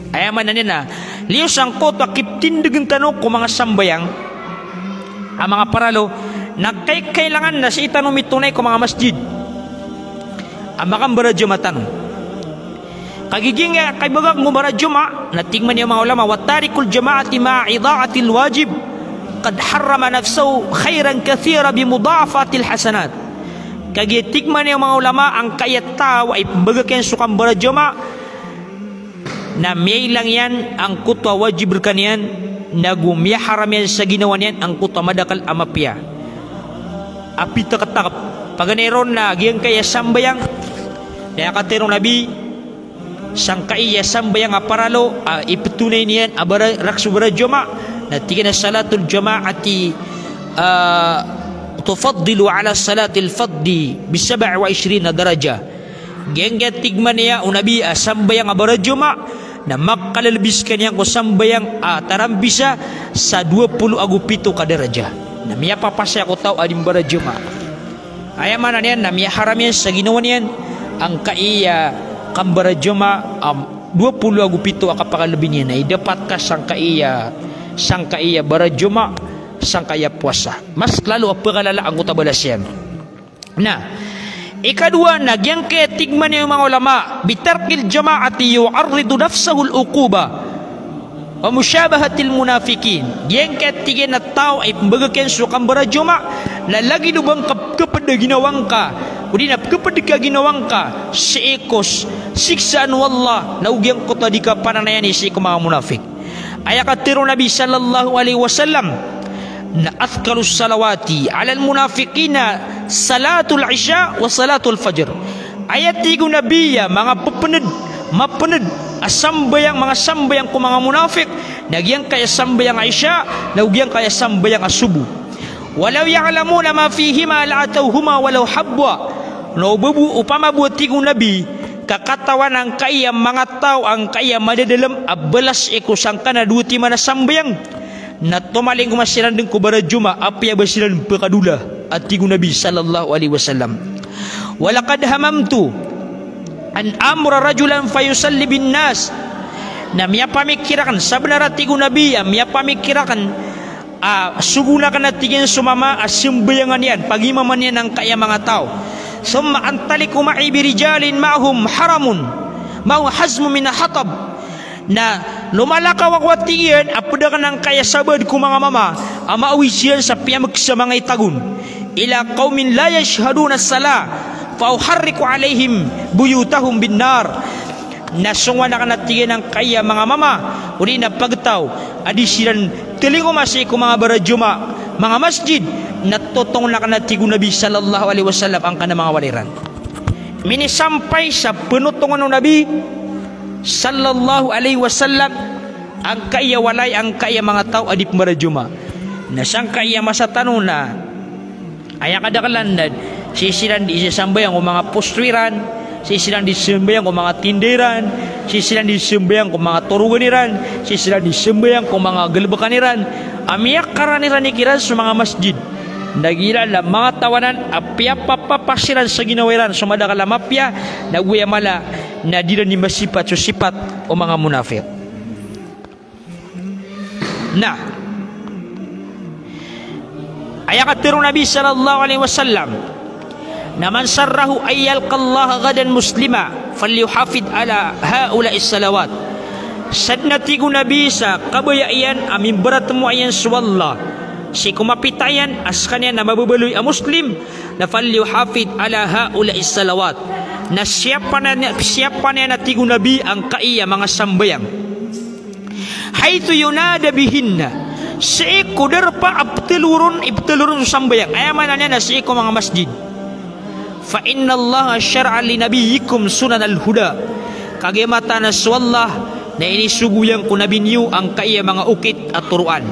Aya maana niyan na liyo sangkoto a kiptindgn tano ko manga sambayang a manga paralo, na kai-, kailangan na sii tano mitonay ko manga masjid a makambarajamaah tano. Kagiya giyangkaya kaibagak ko barajamaah, na tig man iyan o manga ulama, wa tarikul jama'ati ma'a idha'atil wajib qad harrama nafsahu khairan kathira bi mudha'afatil hasanat. Kagiya tig man iyan o manga ulama, angkaya taw a ipmbagak iyan so kambarajamaah, na miyailang iyan angkoto a wajib rkaniyan, na go miyaharam iyan sa ginawa niyan angkoto a madakl a mapiya a pitaktakp. Paganay ron na giyangkaya sambayang, na aya katharo o Nabi, sangkaya sambayang a paralo a iptonay niyan a bara-, rakhs o barajamaah, na tig iyan a salatul jama'ati, ah, tufaddilu ala salatil faddi bi sab'in wa ishrina darajah. Giyangkaya tig man iyan o Nabi a sambayang a barajamaah, na makalalbi skaniyan ko sambayang a tarambisa sa dowa polo ago pito ka darajah. Na miyapapasaya ko taw a di mbarajamaah. Aya maana niyan na miyaharam iyan sa ginawa niyan angkaya kambarajamaah a dowa polo ago pito a kapakalbi niyan, na idapat ka sangkaya, sangkaya barajamaah, sangkaya powasa. Mas lalo a pkalala angkoto a balas iyan. Na ikadowa na giyangkaya tig man iyan o manga ulama, bi tarkil jama'ati yu'arridu nafsahu lil uqubah wa mushabahatil munafiqin. Giyangkaya tig iyan a taw a ipmbagak iyan so kambarajamaah, na lagid o ba ngka pkhapd a ginawa ngka, odi na pkhapd ka a ginawa ngka sii ko s-, siksaan o Allah, na o giyangkoto a di kapananayani sii ko manga munafik. Aya katharo o Nabi sallallahu alaihi wasallam, na athqalus salawati alal munafiqina salatul isha wa salatul fajr. Aya tig o Nabi a manga ppnd, mapnd a sambayang, manga sambayang ko manga munafik, na giyangkaya sambayang a isha, na giyangkaya sambayang a sobo. Walaw ya'lamuna ma fihima la'atawhuma walaw habwa. Na o ba bo, opama bo, tig o Nabi, ka katawan angkaya manga taw angkaya madadalm a balas sii ko sangkanan a dowa timan a sambayang, na tomalingoma siran dn ko barajamaah apiya ba siran pkadola, a tig o Nabi sallallahu alaihi wasallam. Walaqad hamamtu an amura rajulan fayusalli bin nas. Na miyapamikir akn, sabnar a tig o Nabi a miyapamikir akn a sogoon akn a tig iyan so mama a sambayangan iyan, pagimaman iyan angkaya manga taw. Thumma antaliqu ma'i bi rijalin ma'ahum haramun, ma'ahum hazmun min hatab. Na lomalakaw ako a tig iyan a pd akn angkaya sabaad ko manga mama a maawid siran sa piyamks a manga itagon. Ila qawmin la yashhaduna salah. Fa uharriqu alaihim buyutahum bin nar. Na songowan aken a tig iyan angkaya manga mama, odi na pagtaw, a di siran telingoma sii ko manga barajoma, manga masjid, na totongen aken a tig o Nabi sallallahu alaihi wasallam angkana manga walay ran. Minisampay sa penotongen o Nabi sallallahu alaihi wasallam angkaya walay, angkaya manga taw a di pembarajoma. Na sangkaya masa tano na aya kadakelan na sii siran di sambayang ko manga posto iran, sii siran di sambayang ko manga tinda iran, sii siran di sambayang ko manga torogan iran, sii siran di sambayang ko manga galbekan iran, a miyakaran iran ikiran so manga masjid. Na giya na manga taw anan a piyapapapas iran sa ginawa iran so madakel a mapiya, na goya mala na di iran di masipat so sipat o manga munafiq. Na aya katero o Nabi sallallahu alaihi wasallam na, "Man sarrahu an yalqallaha ghadan muslima, falyuhafidh ala haula'is salawat." Sadn a tig o Nabi sa kabaya iyan a mimbaratmowa iyan so Allah sii ko mapita iyan a sekaniyan na mababaloy a Muslim, na falyuhafidh ala haula'is salawat. Na siyapan iyan, siyapan iyan a tig o Nabi angkaya manga sambayang. Haythu yunada bihinna, sii ko darpa a petelo ron, ipetelo ron so sambayang. Aya maana niyan na sii ko manga masjid. Fa innallaha shara'a li nabiyyikum sunanal huda. Kagiya mataan a so Allah na inisogo iyan ko Nabi niyo angkaya manga okit a toroan.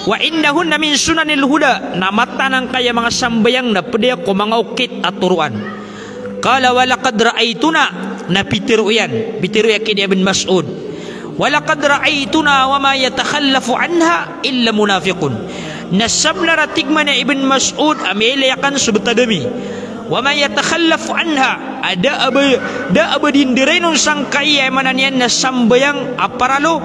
Wa innahunna min sunanil huda, na mataan angkaya manga sambayang na ped aya ko manga okit a toroan. Qala, "Wa laqad ra'aituna," na pitero iyan, pitero iyan ki Ibn Mas'ud. "Wa laqad ra'aituna wa ma yatakhallafu anha illa munafiqun." Na sabnar a tig man iyan Ibn Mas'ud a miyailay aken so betad ami. "Wa ma yatakhallafu anha," a da a ba, da a ba di nderainon sangkaya, aya maana niyan na sambayang a paralo,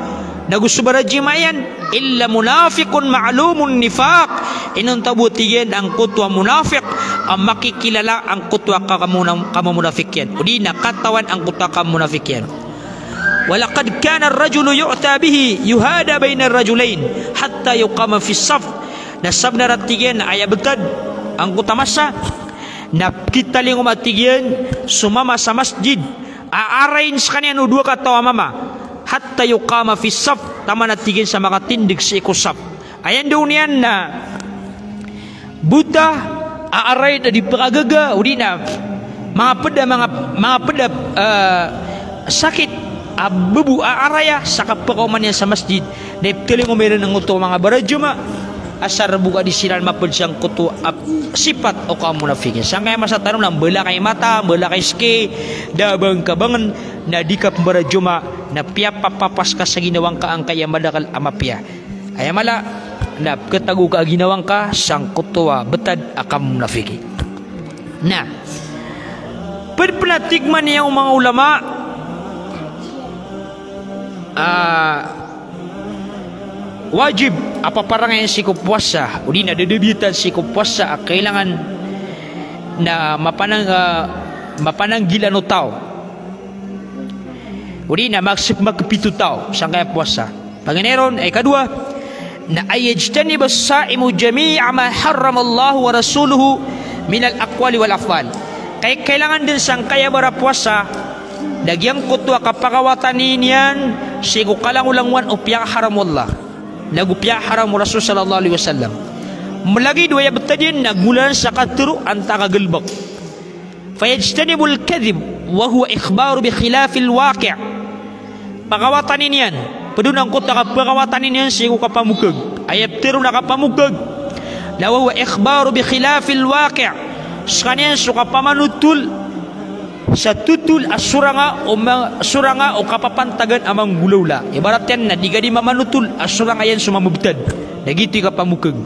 nago so barajima iyan, illa munafiqun ma'lumun nifaq. Inonta bo tig iyan angkoto a munafiq a makikilala angkoto a kakamuna-, kamamunafik iyan. Odi na katawan angkoto a kamamunafik iyan. Wa laqad kana ar-rajulu yu'ta bihi yuhada bainar rajulain hatta yuqama fis saf. Na sabnar a tig iyan aya betad angkoto a masa na kitalingoma tig iyan so mama sa masjid a arain sekaniyan o dowa kataw a mama, hatta yuqama fis saf, taman a tig iyan sa makatindeg sii ko saf. Aya ndao niyan na bota a arain a di pekagaga, odi na manga ped a, manga, manga ped a, eh, sakit a bebo a araya sa kapekaoma niyan sa masjid. Na iptalingoma iran angkoto a manga barajama a sa rebo ka di siran maped sangkoto a sipat o kamamunafikin. Sangkaya masa tano na mbala ka i mata, mbala ka i seki, da a ba ngka bangen, na di ka pembarajama, na piyapapapas ka sa ginawa ngka angkaya madakel a mapiya. Aya mala na peketago ka a ginawa ngka sangkoto a betad a kamamunafiki. Na ped pen a tig man iyan o manga ulama, ah, wajib a paparangayan sii ko powasa, odi na dadabitan sii ko powasa a kailangan na mapanang-, ah, mapananggilaan o taw, odi na mas-, makepito taw sangkaya powasa. Paganay ron, ikadowa, na an yajtaniba as-saimu jami'a ma harrama Allahu wa rasuluhu minal aqwali wal af'al. Kay-, kailangan den sangkaya barapowasa na giyangkoto a kapakawatani niyan sii ko kalangolangowan o piyakaharam o Allah nago piyakaharam o Rasul sallallahu alaihi wasallam. Malagid o aya betad iyan na golalan sa katero antaa ka galebek. Fayajtanibul kadhib, wa huwa ikhbaru bi khilafil waqi'. Pakawatani niyan, ped on angkoto a kapakawatani niyan sii ko kapamokeg. Aya petero na kapamokeg na wa huwa ikhbaru bi khilafil waqi'. Sekaniyan so kapamanotol sa totol a soranga o ma-, soranga o kapapantagan a manggolawla. Ibarat iyan na di ka di mamanotol a soranga iyan so mamabetad. Na giyoto i kapamokeg.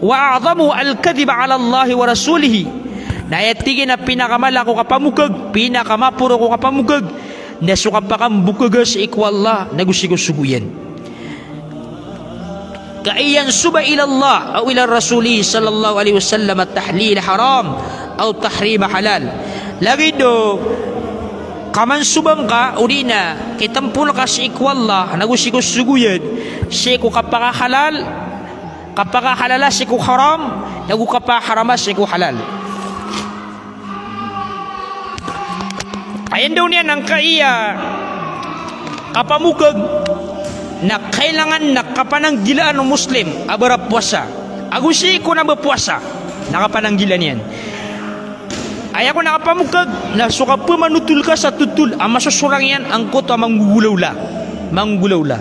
Wa a'zamuhal kadhiba ala Allahi wa rasulihi. Na aya tig iyan a pinakamala ko kapamokeg, pinakamaporo ko kapamokeg, na so kapakambokega sii ko Allah nago sii ko sogo iyan. Ka an yansuba ila Allah aw ila Rasuli sallallahu alaihi wasallam tahlil haram aw tahrim halal. Lagid o kamansoba ngka, odi na kitempo ngka sii ko Allah nago sii ko sogo iyan, sii ko kapakahalal, kapakahalala sii ko haram, nago kapakaharama sii ko halal. Indaw niyan angkaiya kapamokeg na kailangan na kapananggilaan o Muslim a barapowasa ago sii ko na bapowasa na kapananggilaan iyan. Aya ko na kapamokeg na so kapamanotol ka sa totol a masosorang iyan angkoto a manggogolawla. Manggogolawla.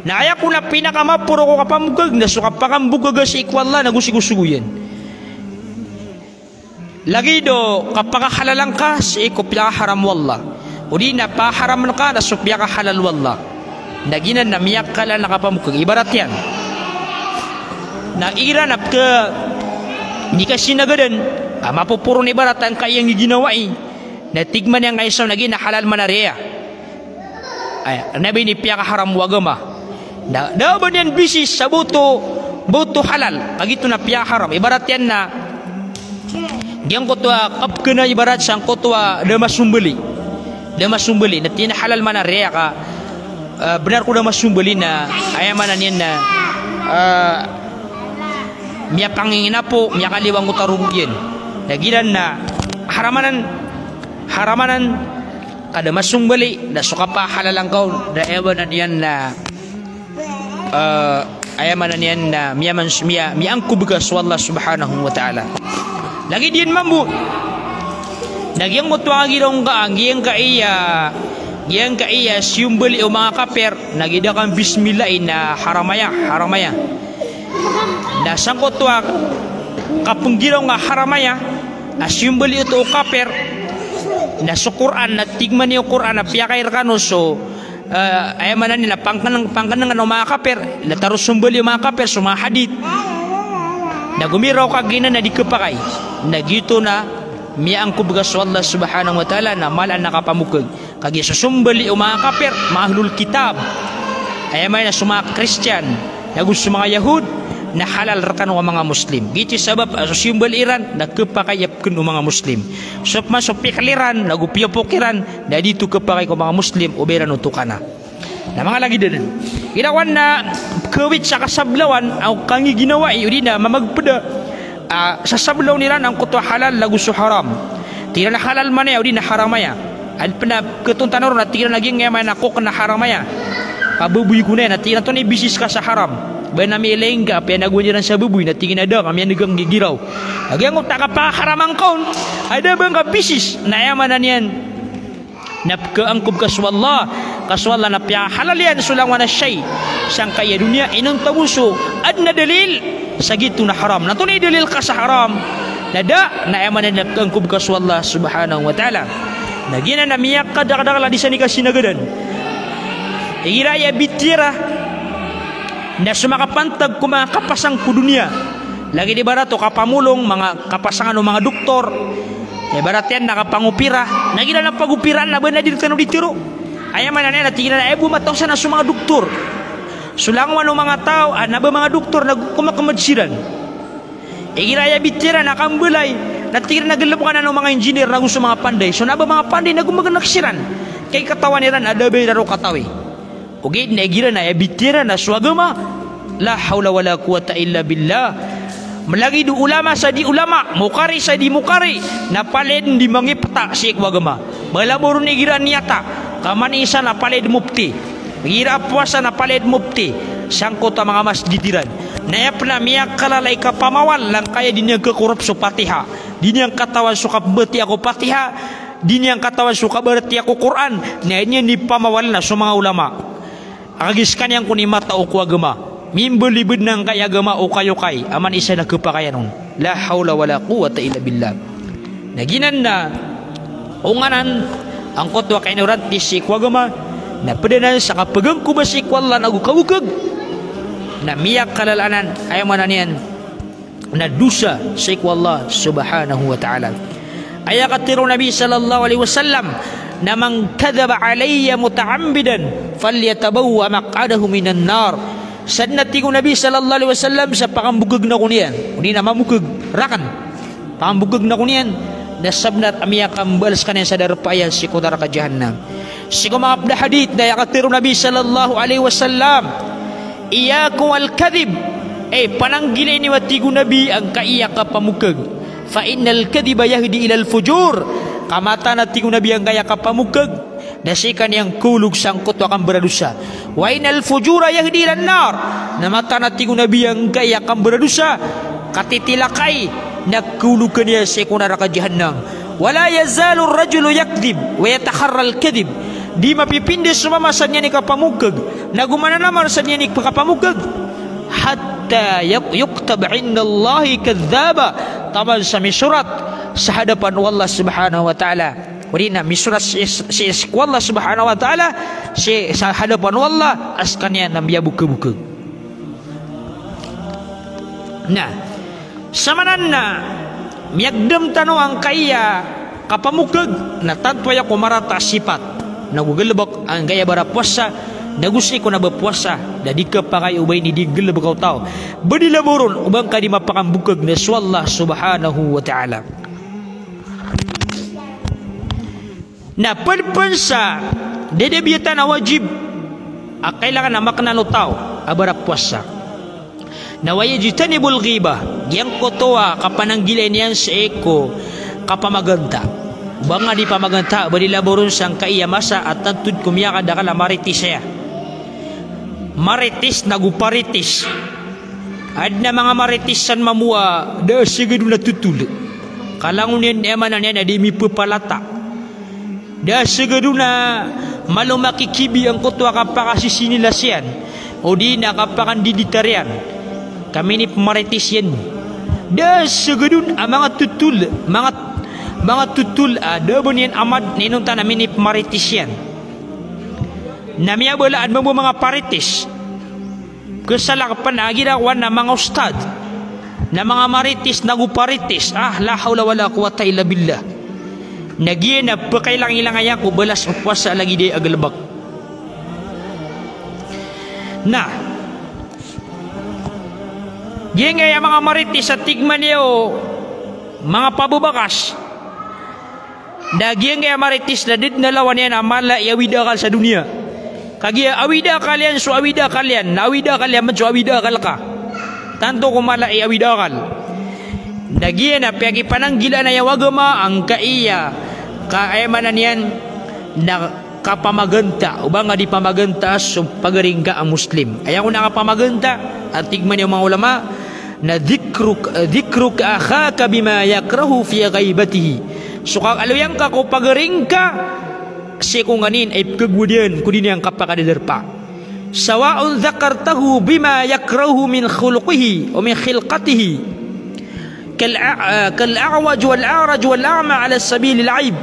Na aya ko na pinakamaporo ko kapamokeg na so kapakambokega sii ko Allah nago sii ko sogo iyan. Lagid o kapakahalalan ka sii ko piyakaharam o Allah. O di na paharaman ka na so piyakahalal o Allah. Na giyanan na miyakalala a kapamokeg. Ibarat iyan na igira na peka di ka sinagadan a mapoporo on ibarat angkaiya giginawai. Na tig man iyan angkai sa na giyanan na halal man a riya. Aya, na ba ini piyakaharam o agama. Da, da ba niyan bisis sa boto, boto halal. Kagiya oto na piyakaharam. Ibarat iyan na giyangkoto a kapekena ibarat sangkoto a da masombali. Da masombali. Na tig iyan a halal man a riya ka, eh, benar ko da masombali na, aya maana niyan na, eh, miyapanginginapo, miyakaliwang o tarogo iyan. Na giyanan na haramanan, haramanan, ka da masombali, na so kapahalalan ka on, na aya maana niyan na, eh, aya maana niyan na miyamans-, miya-, miyaangkob ka so Allah Subhanahu wa Ta'ala. Lagid iyan mambo. Na giyangkoto a giraw ngka, giyangkaiya, giyangkaiya siyombali o manga kapir, na giya da kambismillah na haram aya, haram aya. Na sangkoto a kapenggiraw nga haram aya, a siyombali oto o kapir, na so Qur'an, na tig man iyan o Qur'an, na piyakay rekano so, eh, aya maana niyan na pangkeneng, pangkenengan o manga kapir, na taro sombali o manga kapir so manga hadith. Na gomiraw ka giyanan na di kepakay. Na giyoto na miyaangkob ka so Allah Subhanahu wa Ta'ala, na mala na kapamokeg. Kagiya so sombali o manga kapir, manga ahlul kitab. Aya maana so manga Kristiyan, ago so manga Yahud, na halal rekano a manga Muslim. Giyoto i sabap a so siyombali iran, na kepakay a peken o manga Muslim. So pman so pikil iran, ago piyopok iran, na di oto kepakay ko manga Muslim, o ba iran oto kana. Na manga lagid anan. Ina kowan na kawit sa kasablawan, ago kangiginawai, o di na mamagpeda. Ah, sasablaw iran angkoto a halal ago so haram. Tig iran a halal man aya, o di na haram aya. Aya pena ketontan ron na tig iran a giyangkaya maana ko kena haram aya. Ka baboy ko na aya, na tig iran a antonaa i bisis ka sa haram. Ba na miyailay ngka, piyanagowan iran sa baboy, na tig iran a da, ka miyaneg angkai giraw. A giyangkoto a kapaharaman ka on, a da ba ngka bisis, na aya maana niyan na pekaangkob ka so Allah, ka so Allah na piyahalal iyan so langowan a shay sangkaya doniya, inonta bo so aden a dalil sa giyoto na haram. Na antonaa i dalil ka sa haram? Na da, na aya maana niyan na pekaangkob ka so Allah Subhanahu wa Ta'ala. Na giyanan na miyakadakdakl a di san i kasinagadan. Igira aya bitiyara na so makapantag ko manga kapasang ko doniya. Lagid ibarat o kapamolong, manga kapasangan o manga doktor. Ibarat iyan na kapangopira. Na giyanan na pagopiraan na ba na di rekano di tero. Aya maana niyan na tig iran a aya bo matao san na so manga doktor. So langowan o manga taw, a na ba manga doktor na komakamad siran. Igira aya bitiyara na kambalay, na tig iran a gelebek anan o manga engineer, nago so manga panday. So na ba manga panday na gomagenek siran. Kay katawan iran a da ba iran roo katawi. Ogaid na igira na aya bitiyara na so agama. La hawla wala quwwata illa billah. Malagid o ulama sa di ulama, mokari sa di mokari, na palaya den di mangipeta sii ko agama. Mala bo ron igira niyata, ka man isa na palaya den mopti. Igira powasa na palaya den mopti. Sangkoto a manga masgit iran. Na aya pen a miyakalala i kapamawal, angkaya di niyan kekorop so Fatiha. Di niyan katawan so kapembatiya ko Fatiha. Di niyan katawan so kabaratiya ko Qur'an, na aya niyan di pamawal na so manga ulama. Kagiya sekaniyan kon i matao ko agama. Mimbalibed na angkai agama o kayokay, a man isa na kepakayan on. La hawla wala quwwata illa billah. Na giyanan na, onganan, angkoto a kainoranti sii ko agama, na ped anan sa kapegangkoba sii ko Allah nago kawekeg. Na miyakalala anan, aya maana niyan, na dosa sii ko Allah Subhanahu wa Ta'ala. Aya katero o Nabi sallallahu alaihi wasallam, na man kadhaba alayya muta'ammidan falyatabawwa' maq'adahu minan nar. Sadn a tig o Nabi sallallahu alaihi wasallam sa pakambokeg na ko niyan, o di na mamokeg raken. Pakambokeg na ko niyan, na sabnar a miyakambaal sekaniyan sa darpa iyan sii ko naraka jahannam. Sii ko manga ped a hadith na aya katero o Nabi sallallahu alaihi wasallam, iyyakum wal kadhib. Eh, pananggilai niyo a tig o Nabi angkaiya kapamokeg. Fa innal kadhiba yahdi ilal fujur. Ka mataan a tig o Nabi angkaya kapamokeg, na sii ka niyan kaolog sangkoto a kambaradosa. Wa innal fujura yahdi ilan nar. Na mataan a tig o Nabi angkaya kambaradosa, katitilakay, na kaolog ka niyan sii ko naraka jahannam. Wala yazalu rajulu yakdhib wa yataharral kadhib. Di mapipinda so mama sa niyan i kapamokeg, nago mananamar sa niyan i kapamokeg, hatta yak-, yuktab indallahi kadhaba. Taman sa misorat sa hadapan o Allah Subhanahu wa Ta'ala. Odi na misorat sii, sii, sii ko Allah Subhanahu wa Ta'ala, sii sa hadapan o Allah, a skaniyan na miyabokebokeg. Na, samanan na miyagdam tano angkaya kapamokeg, na tanto aya ko marata a sipat. Nago galebek angkaya barapowasa, nago sii ko na bapowasa, na di kapakay o ba ini di galebek o taw. Ba di labaw ron o ba ngka di mapakambokeg na so Allah Subhanahu wa Ta'ala. Na ped pen sa da a biyatan a wajib a kailangan a maknan o taw a barapowasa. Na wa yajtanibul ghibah, giyangkoto a kapananggilai niyan sii ko kapamaganta. Ba nga di pamaganta, ba di labaw ron sangkaya masa a tanto ko miyakadakel a marites aya. Marites nago parites. Aden a manga marites san mambo a da a seged on a totol. Ka langon iyan, aya maana niyan na di mipepalata. Da a seged on a malo makikibi angkoto a kapakasisinilas iyan, odi na kapakandiditar iyan, ka minipemarites iyan. Da a seged on a manga totol, manga, manga totol a da a ba niyan amad na inonta na minipemarites iyan. Na miyabalaan mambo a manga parites. Kesalakapan a gira ko a manga ustad, na manga marites nago parites. Ah, la hawla wala quwwata illa billah. Na giya na pekailangilang aya ko balas o powasa lagid aya a galebek. Na giyangkaya manga marites a tig man iyan o manga pabebakas. Na giyangkaya marites na da den a lawan iyan a mala i awid a akal sa doniya. Kagiya awid a akal iyan so awid a akal iyan, na awid a akal iyan man so awid a akal ka. Tanto ko mala i awid a akal. Na giya na piyakipananggilaan aya o agama angkaya ka, aya maana niyan na kapamaganta, o ba nga di pamaganta so pagari ngka a Muslim. Aya kon a kapamaganta, a tig man iyan o manga ulama, na dhikruk-, dhikruka akhaka bima yakrahu fi ghaibatihi. So kakaloya ngka ko pagari ngka sii ko nganin a ipekegowad iyan ko di niyan kapakadadarpa. Sawaun dhakartahu bima yakrahu min khuluqihi aw min khilqatihi. Kal a-, kal a'waj wal a'raj wal a'ma ala sabilil aib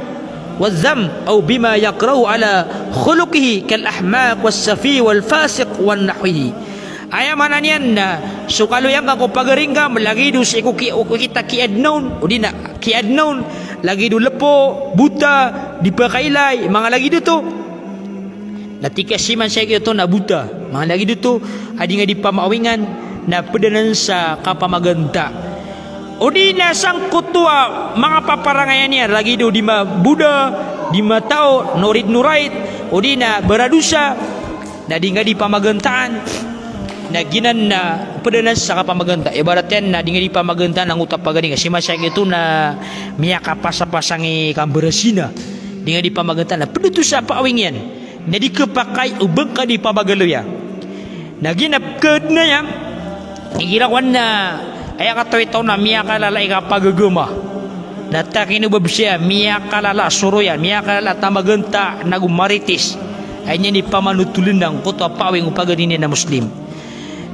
wadh dhamm, aw bima yakrahu ala khuluqihi kal ahmaq was safih wal fasiq wa nahwihi. Aya maana niyan na so kaloya ngka ko pagari ngka, lagid o sii ko ki-, o kita kiyaadna on, odi na kiyaadna on, lagid o lepo, bota, di pakailay, manga lagid oto. Na tig ka siman sa giyoto na bota, manga lagid oto a di nga di pamaawingan, na ped anan sa kapamaganta. Odi na sangkoto a manga paparangayan iyan, lagid o di maboda, di matao, norid norait, odi na baradosa, na di nga di pamagantaan. Na giyanan na ped anan sa kapamaganta. Ibarat iyan na di nga di pamagantaan angkoto a pagari ngka, siman sa giyoto na miyakapasapasang i kambarasina. Di nga di pamagantaan, na ped oto sa paawing iyan. Na di kepakay o ba ngka di pamagaloya. Na giya na pekhaadna iyan, igira ko a aya katawi taw na miyakalala i kapagagama. Na takino ba besiya, miyakalala so royan, miyakalala tamaganta nago marites. Aya niyan di pamanotolen angkoto a paawing o pagari niyan a Muslim.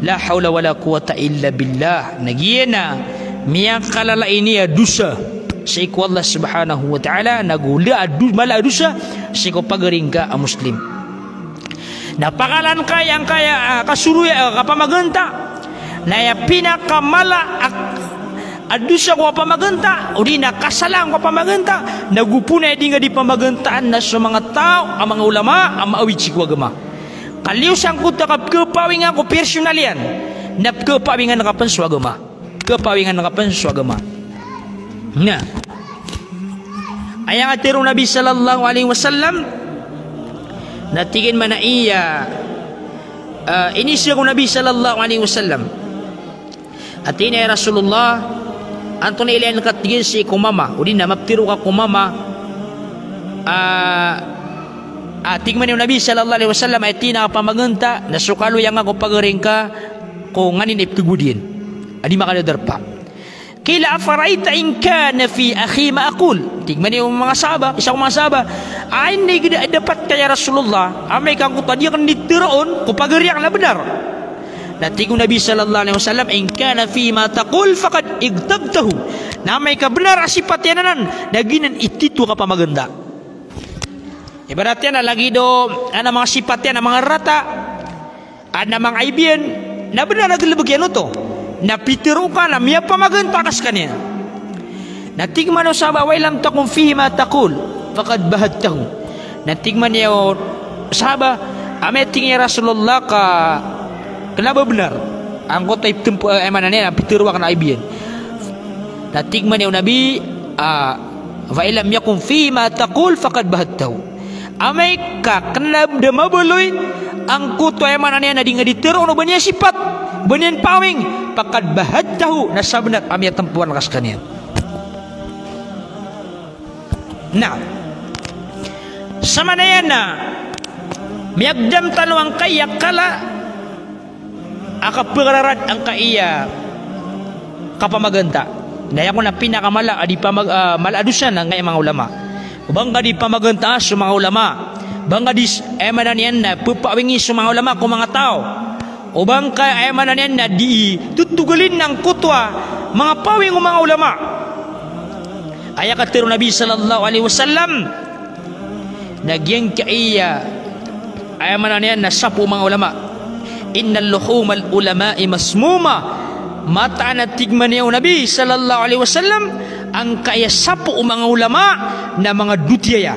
La hawla wala quwwata illa billah. Na giya na miyakalala ini a dosa sii ko Allah Subhanahu wa Ta'ala, nago la a do-, mala a dosa sii ko pagari ngka a Muslim. Na pakalan ka aya angkaya, ah, kasoroya, ah, kapamaganta. Na aya pinakamala a, a dosa ko kapamaganta, odi na kasalaan ko kapamaganta, na gopo na aya di nga di pamagantaan na so manga taw a manga ulama a maawid sii ko agama. Ka liyo sangkoto a kapekhapaawingan ko personal iyan, na pekhapaawingan ka pen so agama. Pekhapaawingan ka pen so agama. Na aya nga tero o Nabi sallallahu alaihi wasallam, na tig iyan man a iya, ah, iniza ko Nabi sallallahu alaihi wasallam. A tig iyan a, "Ya Rasulullah, antonaa i ilayan ka," tig iyan, "sii ko mama, odi na maptero ka ko mama?" Ah, ah, tig man iyan o Nabi sallallahu alaihi wasallam, aya tig iyan a kapamaganta na so kaloya ngka ko pagari ngka ko nganin a ipkhagowad iyan a di makadadarpa. Qila afara'aita in kana fi akhi ma aqul. Tig man iyan o manga sahaba, isa ko manga sahaba, aya tig iyan a dapat ka ya Rasulullah, amay ka angkoto a di akn di tharoon ko pagari akn na bnar. Na tig o Nabi sallallahu alaihi wasallam, in kana fi ma taqul faqad ightabtahu. Na amay ka bnar a sipat iyan anan, na giyanan i titho a kapamaganta. Ibarat iyan a lagid o, adn a manga sipat iyan a manga rarata, adn a manga aib iyan, na bnar a galbk iyan oto. Na pitharo ka na miyapamaganta ka skaniyan. Na tig man o sahaba, wa in lam takun fihi ma taqul, faqad bahadtahu. Na tig man iyan o sahaba, amay tig iyan ya Rasulullah ka kna ba bnar angkoto a iptharo, eh, aya maana niyan, pitharo akn a aib iyan. Na tig man iyan o Nabi, ah, fa in lam yakun fihi ma taqul faqad bahadtahu. Amay ka kna da mabaloy angkoto a aya maana niyan na di ngka di tharoon o ba niyan sipat, ba niyan pawing, faqad bahadtahu, na sabnar a miyatmpowan ka skaniyan. Na, sa maana iyan na miyagdam tano angkaya kala a kapakararad angkaya kapamaganta. Na aya kon a pinakamala a di pamag-, ah, mala a dosa na angkaya manga ulama. O ba ngka di pamagantaa so manga ulama. Ba ngka di s-, aya maana niyan na pphawingi so manga ulama ko manga taw. O ba ngka, aya maana niyan na di totogalin angkoto a manga pawing o manga ulama. Aya katharo o Nabi sallallahu alaihi wasallam, na giyangkaya, aya maana niyan na sapo o manga ulama. Inna luhumal ulama'i masmuma. Mataan a tig man iyan o Nabi sallallahu alaihi wasallam, angkaya sapo o manga ulama na manga dotiya aya.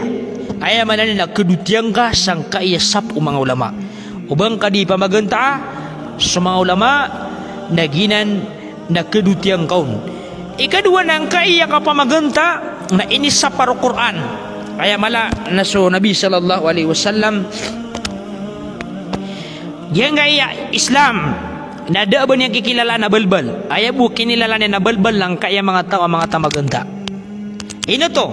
Aya maana niyan na khadotiya ngka sangkaya sapo o manga ulama. O ba ngka di pamagantaa so manga ulama, na giyanan na khadotiya ngka on. Ikadowa na angkaya kapamaganta na inisapar o Qur'an. Aya mala na so Nabi sallallahu alaihi wasallam, giyangkaya Islam na da a ba niyan kikilalaan a balbal. Aya bo kinilalaan iyan a balbal na angkaya manga taw a manga tamaganta. Ino oto?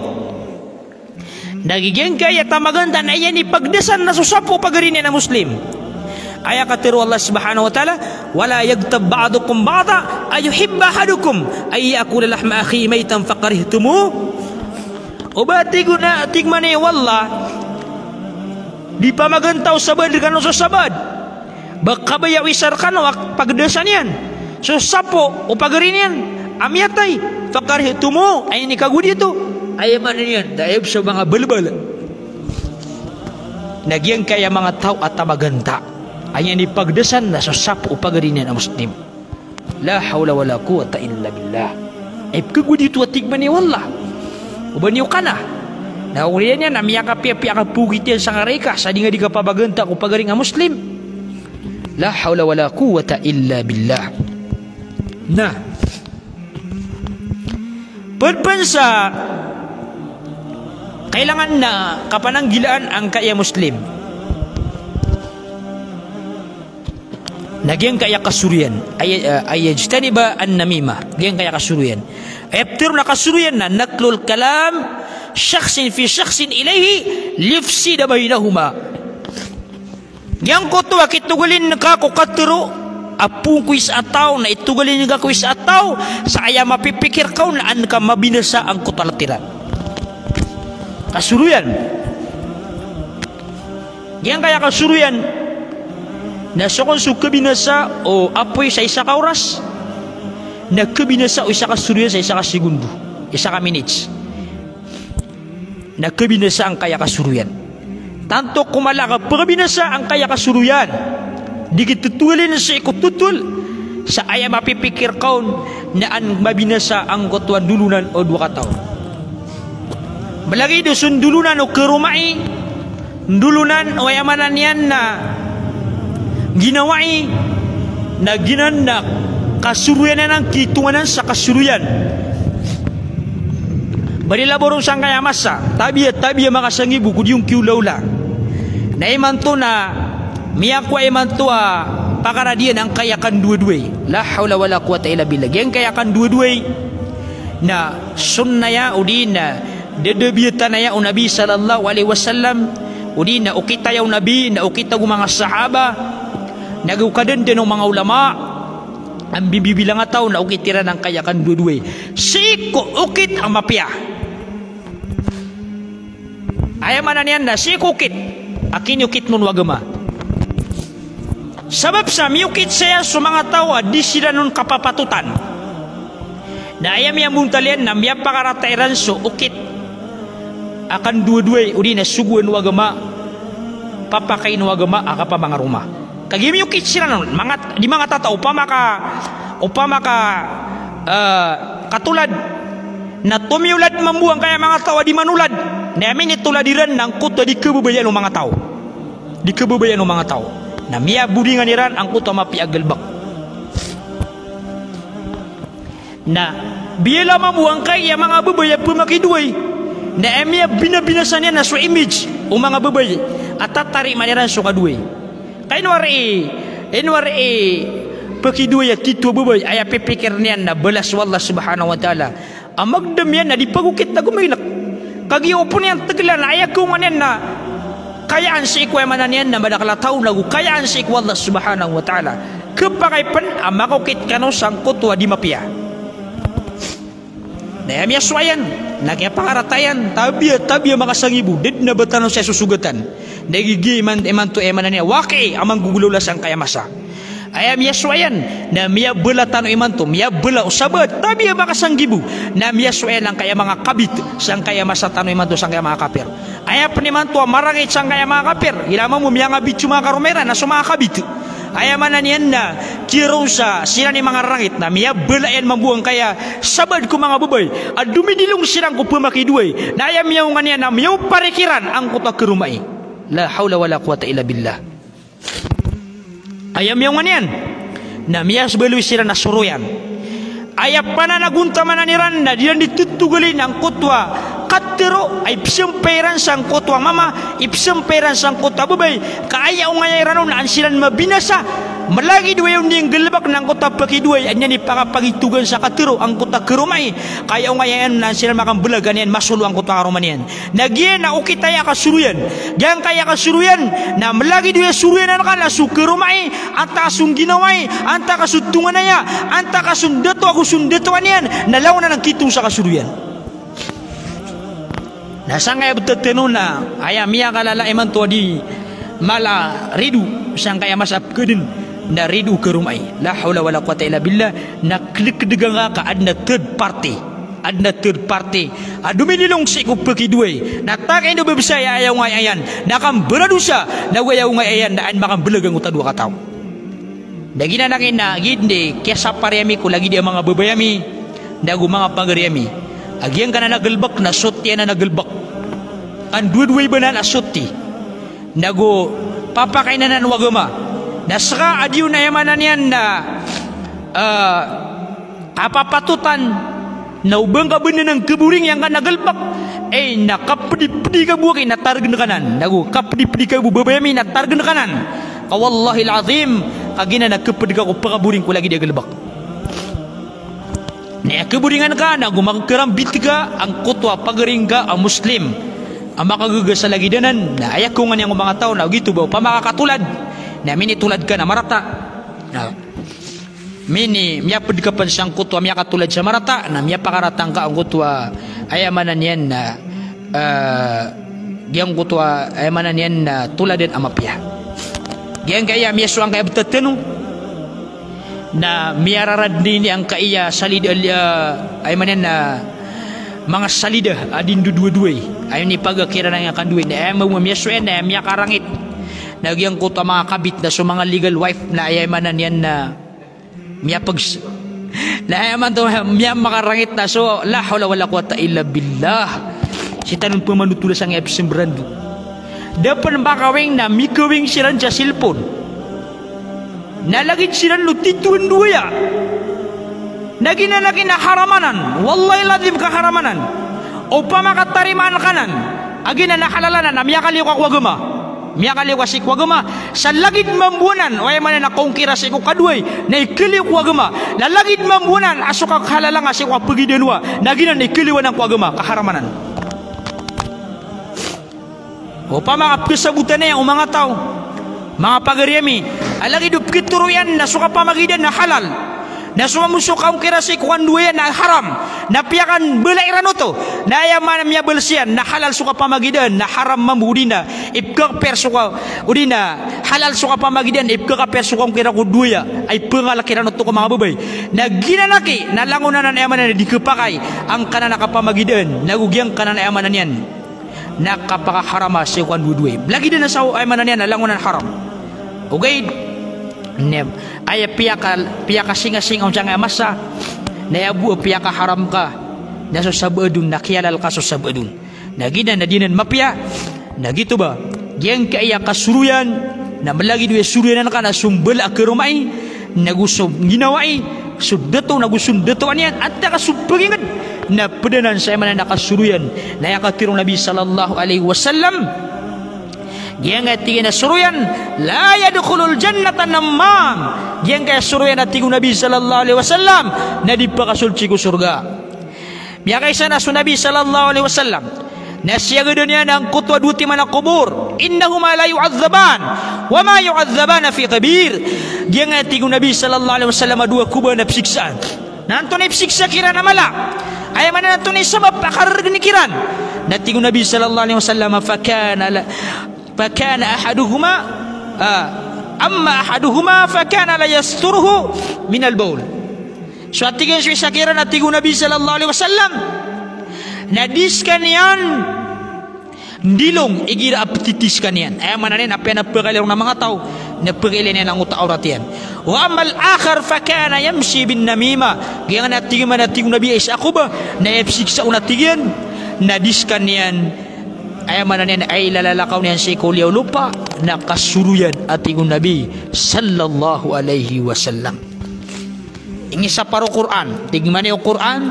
Na giyangkaya tamaganta na aya niyan i pagdasan na so sapo o pagari niyan a Muslim. Aya katharo o Allah subhanahu wa ta'ala, "Wala yaghtab ba'dukum ba'da, ayuhibbu ahadukum an ya'kula lahma akhihi maytan fakarihtumuh." O ba tig o na, tig man iyan o Allah, di pamaganta o sabaad rkano so sabaad. Ba kabaya o isa rkano a pagdasan iyan so sapo o pagari niyan a miyatay, fakarihtumuh, aya niyan i kagowad oto. Aya maana niyan, da aya bo so manga balbal. Na giyangkaya manga taw a tamaganta, aya niyan i pagdasan na so sapo o pagari niyan a Muslim. La hawla wala quwwata illa billah. Aya bo kagowad oto a tig man iyan o Allah. O ba niyo kana. Na oriyan iyan na miyakapiyapiya a kapogit iyan sangkarai ka sa di ngka di kapamaganta ko pagari ngka a Muslim. La hawla wala quwwata illa billah. Na pd pn sa kailangan na kapananggilaan angkaya Muslim na giyangkaya kasoroyan, ay, ah, an yajtaniba an-namimah, giyangkaya kasoroyan. Aya ptharoon a kasoroyan na naqlul kalam shakhsin fi shakhsin ilayhi liyufsida baynahuma. Giyangkoto a kitogalin ka ko katharo a poon ko isa a taw, na itogalin ka ko isa a taw sa aya mapipikir ka on na an ka mabinasa angkoto a ltiran. Kasoroyan. Giyangkaya kasoroyan na so kon so kabinasa o apoy sa isa ka oras, na kabinasa o isa kasoroyan sa isa ka segundo, isa ka minutes. Na kabinasa angkaya kasoroyan. Tanto ko mala a kapakabinasa angkaya kasoroyan. Di kitotogalin sii ko totol sa aya mapipikir ka on na an mabinasa angkoto a ndolonan o dowa kataw. Malagid o so ndolonan o karomai, ndolonan o aya maana niyan na ginawai, na giyanan na kasoroyan anan, kitonganan sa kasoroyan. Ba di labaw ron sangkaya masa, tabiya, tabiya makasangibo ko di on kiolaola. Na imanto na miyakowa imanto a pakarad iyan angkaya kandowadowai. La hawla wala quwwata illa billah. Giyangkaya kandowadowai na sunnah aya odi na Da a biyatan aya o Nabi sallallahu alaihi wasallam, odi na okit aya o Nabi, na okit ago manga sahaba, na go kadandan o manga ulama, a mbibibilang a taw na okit iran angkaya kandowadowa. Sii ko okit a mapiya. Aya maana niyan na sii ko okit a kiniyokit on o agama. Sabap sa miyokit saya so manga taw a di siran on kapapatotan. Na aya miyambontal iyan na miyapakarata iran so okit a kandowadowa odi na sogoan o agama, papakain o agama a kapamangaroma. Kagiya miyokit siran on, manga, di manga tataw, opama ka, opama ka, eh, katolad, na tomiyolad mambo angkaya manga taw a di manolad, na aya minitolad iran na angkoto a di kababayaan o manga taw. Di kababayaan o manga taw. Na miyaboringan iran angkoto a mapiya a galebek. Na biyala mambo angkaya manga babay a pemakidoay. Na aya miyabinabinasa niyan na so image o manga babay a tatarimaan iran so kadoay. Ka ino ari, ino ari pekidoay a tito a babay, aya pipikir niyan na balas o Allah subhanahu wa ta'ala a magdam iyan na di pagokit ago mailek. Kagiya opama niyan tegelan, aya kaonga niyan na kayaan sii ko, aya maana niyan na madakel a taw, na go kayaan sii ko Allah subhanahu wa ta'ala. Kepakay pen a makaokit kano sangkoto a di mapiya. Na aya miyasowa iyan, na kiyapakarata iyan, tabiya, tabiya makasangibo, da den a ba tano saya sosogatan. Na giya iman, imanto, aya maana niyan, waki a manggogolawla sangkaya masa. Aya miyasowa iyan, na miyabala tano imanto, miyabala o sabaad, tabiya makasangibo, na miyasowa iyan angkaya manga kabit sangkaya masa tano imanto, sangkaya manga kapir. Aya pen imanto a marangit sangkaya manga kapir, ila mambo miyangabit so manga karoma iran na so manga kabit. Aya maana niyan na kiyaroosa siran i manga rangit, na miyabala iyan mambo angkaya sabaad ko manga babay a domidilong siran ko pemakidoay. Na aya miyaonga niyan na miyaoparik iran angkoto a karoma i. La hawla wala quwwata illa billah. Aya miyaonga niyan na miyasebaloy siran a soroyan. Aya pananagontamanan iran na di iran di totogalin angkoto a katero a ipesempay iran sangkoto a mama, ipesempay iran sangkoto a babay, ka aya ongaya iran on na an siran mabinasa. Melagid o aya on di nggalebek na angkoto a pekidoay, an iyan i pakapagitogan sa katero angkoto a karoma i. Ka aya ongaya iran on na an siran makambelag, an iyan masolo angkoto a karoma niyan. Na giya na okit aya kasoroyan. Giyangkaya kasoroyan, na melagid o aya soroyan angka na so karoma i, antaa ka so ngginawai, antaa ka so tonganaya, antaa ka so ndato ago so ndatoan iyan, na langon anan kitong sa kasoroyan. Na sangkaya betad tano na aya miyakalala imanto a di mala rido sangkaya masa a pekeden, na rido karoma i. La hawla wala quwwata illa billah, na kedekedegan ka ka aden a third party. Aden a third party a domidilong sii ko pekidoay. Na taken do bebesaya aya ongaya iyan na kambaradosa, na go aya ongaya iyan na an makambelag angkoto a dowa kataw. Na giyanan aki na gid i kiyasapari ami ko lagid i a manga babay ami, na go manga pagari ami. A giyangkanan a galebek na soti anan a galebek. Kandowadowa i banan a soti. Na go papakain anan o agama. Na seka a di on, aya maana niyan na, ah, kapapatotan, na o ba ngka benan a ngkaboring angkanan a galebek, ay na kapedipedi ka bo aki na taregen ka anan. Na go kapedipedi ka bo babay ami na taregen ka anan. Ka wallahil azim, ka giyanan a keped ka ko pekaboring ko lagid i a galebek. Na aya kaboringan ka, na go makekerambit ka angkoto a pagari ngka a Muslim a makagaga sa lagid anan, na aya kaonga niyan ko manga taw na ogaid oto ba opama ka katolad, na minitolad ka na marata. Na mini, miyaped ka pen sangkoto a miyakatolad sa marata, na miyapakarata ngka angkoto a, aya maana niyan na, eh, giyangkoto a, aya maana niyan na toladan a mapiya. Giyangkaya miyasowa angkaya betad tano. Na miyararad ini angkaya salida, eh, aya maana niyan na manga salida a di ndodowadowa i. Aya ini pagakira na aya kandowadowa i. Na aya mambo a miyasowa iyan na aya miyakarangit. Na giyangkoto a manga kabit na so manga legal wife na aya maana niyan na miyapegs. Na aya imanto miyamakarangit na so la hawla wala quwwata illa billah. Sii tano pemanotola sangkaya pesemberando. Da pen makawing na mikawing siran sa cellphone. Na lagid siran o tito a ndoaya. Na giyanan aki na haram anan. Wallahil azim ka haram anan. Opama ka tarimaan ka anan a giyanan a halal anan, na miyakaliyo ka ko agama. Miyakaliyo ka sii ko agama. Sa lagid mambo anan, o aya maana na kaongkira sii ko kadowadowa i, na ikaliyo ko agama. Na lagid mambo anan a so kahalal angka sii ko kapagidanowa, na giyanan ikaliyo anan ko agama, ka haram anan. Opama ka pkhasabotan iyan o manga taw, manga pagari ami, a lagid o pkhatoro iyan na so kapamagidaan na halal, na so mambo so kaongkira sii ko kandowa iyan na haram, na piyakambalay iran oto, na aya maana miyabalas iyan na halal so kapamagidaan, na haram mambo, odi na ipkhakapir so ka-, odi na halal so kapamagidaan, ipkhakapir so kaongkira ko dowa iyan, a ipngalk iran oto ko manga babay. Na giyanan aki, na langon anan aya maana niyan na di khapakay angkanan a kapamagidaan, nago giyangkanan aya maana niyan na kapakaharama sii ko kandowa-dowa iyan. Lagid anan sa aya maana niyan na langon anan haram. Ogaid, nem, aya piyaka-, piyakasingasinga on sangkaya masa, na aya bo a piyakaharam ka, na so sabaad on, na kiyalal ka so sabaad on. Na giyanan na di anan mapiya, na giyoto ba, giyangkaya kasoroyan, na malagid o aya soroyan anan ka na so mbala a karoma i, nago so ginawai, so dato, nago so dato aniyan, antaa ka so pagingd, na pd anan sa aya maana na kasoroyan. Na aya katharo o Nabi sallallahu alaihi wasallam, giyangkaya tig iyan a soroyan, "La yadkhulul jannata nammam." Giyangkaya soroyan a tig o Nabi sallallahu alaihi wasallam, na di pakasold sii ko sorga. Miyakaisa na so Nabi sallallahu alaihi wasallam na siyagadan iyan angkoto a dowa timan a kobor. "Innahuma la yu'adhdhaban, wa ma yu'adhdhabani fi kabir." Giyangkaya tig o Nabi sallallahu alaihi wasallam a dowa kobor na psiksaan. Na antonaa i psiksa kiran a mala? Aya maana na antonaa i sabap a karargni kiran? Na tig o Nabi sallallahu alaihi wasallam, "Fakana la, fakana ahaduhuma, ah, amma ahaduhuma fakana la yasturuhu minal bawl." So a tig iyan so isa kiran a tig o Nabi sallallahu alaihi wasallam, na di skaniyan ndilong igira a ptiti skaniyan. Aya maana niyan na apiya na pkailay ron a manga taw, na pkailay niyan angkoto a awrat iyan. "Wa ammal akhar fakana yamshi bin namima." Giyanan a tig iyan a tig o Nabi a isa a kobor, na aya psiksa on a tig iyan, na di skaniyan, aya maana niyan, aya ilalalakaw niyan sii ko liyawaw o lopa, na kasoroyan a tig o Nabi sallallahu alaihi wasallam. Ingisapar o Qur'an, tig mambo o Qur'an,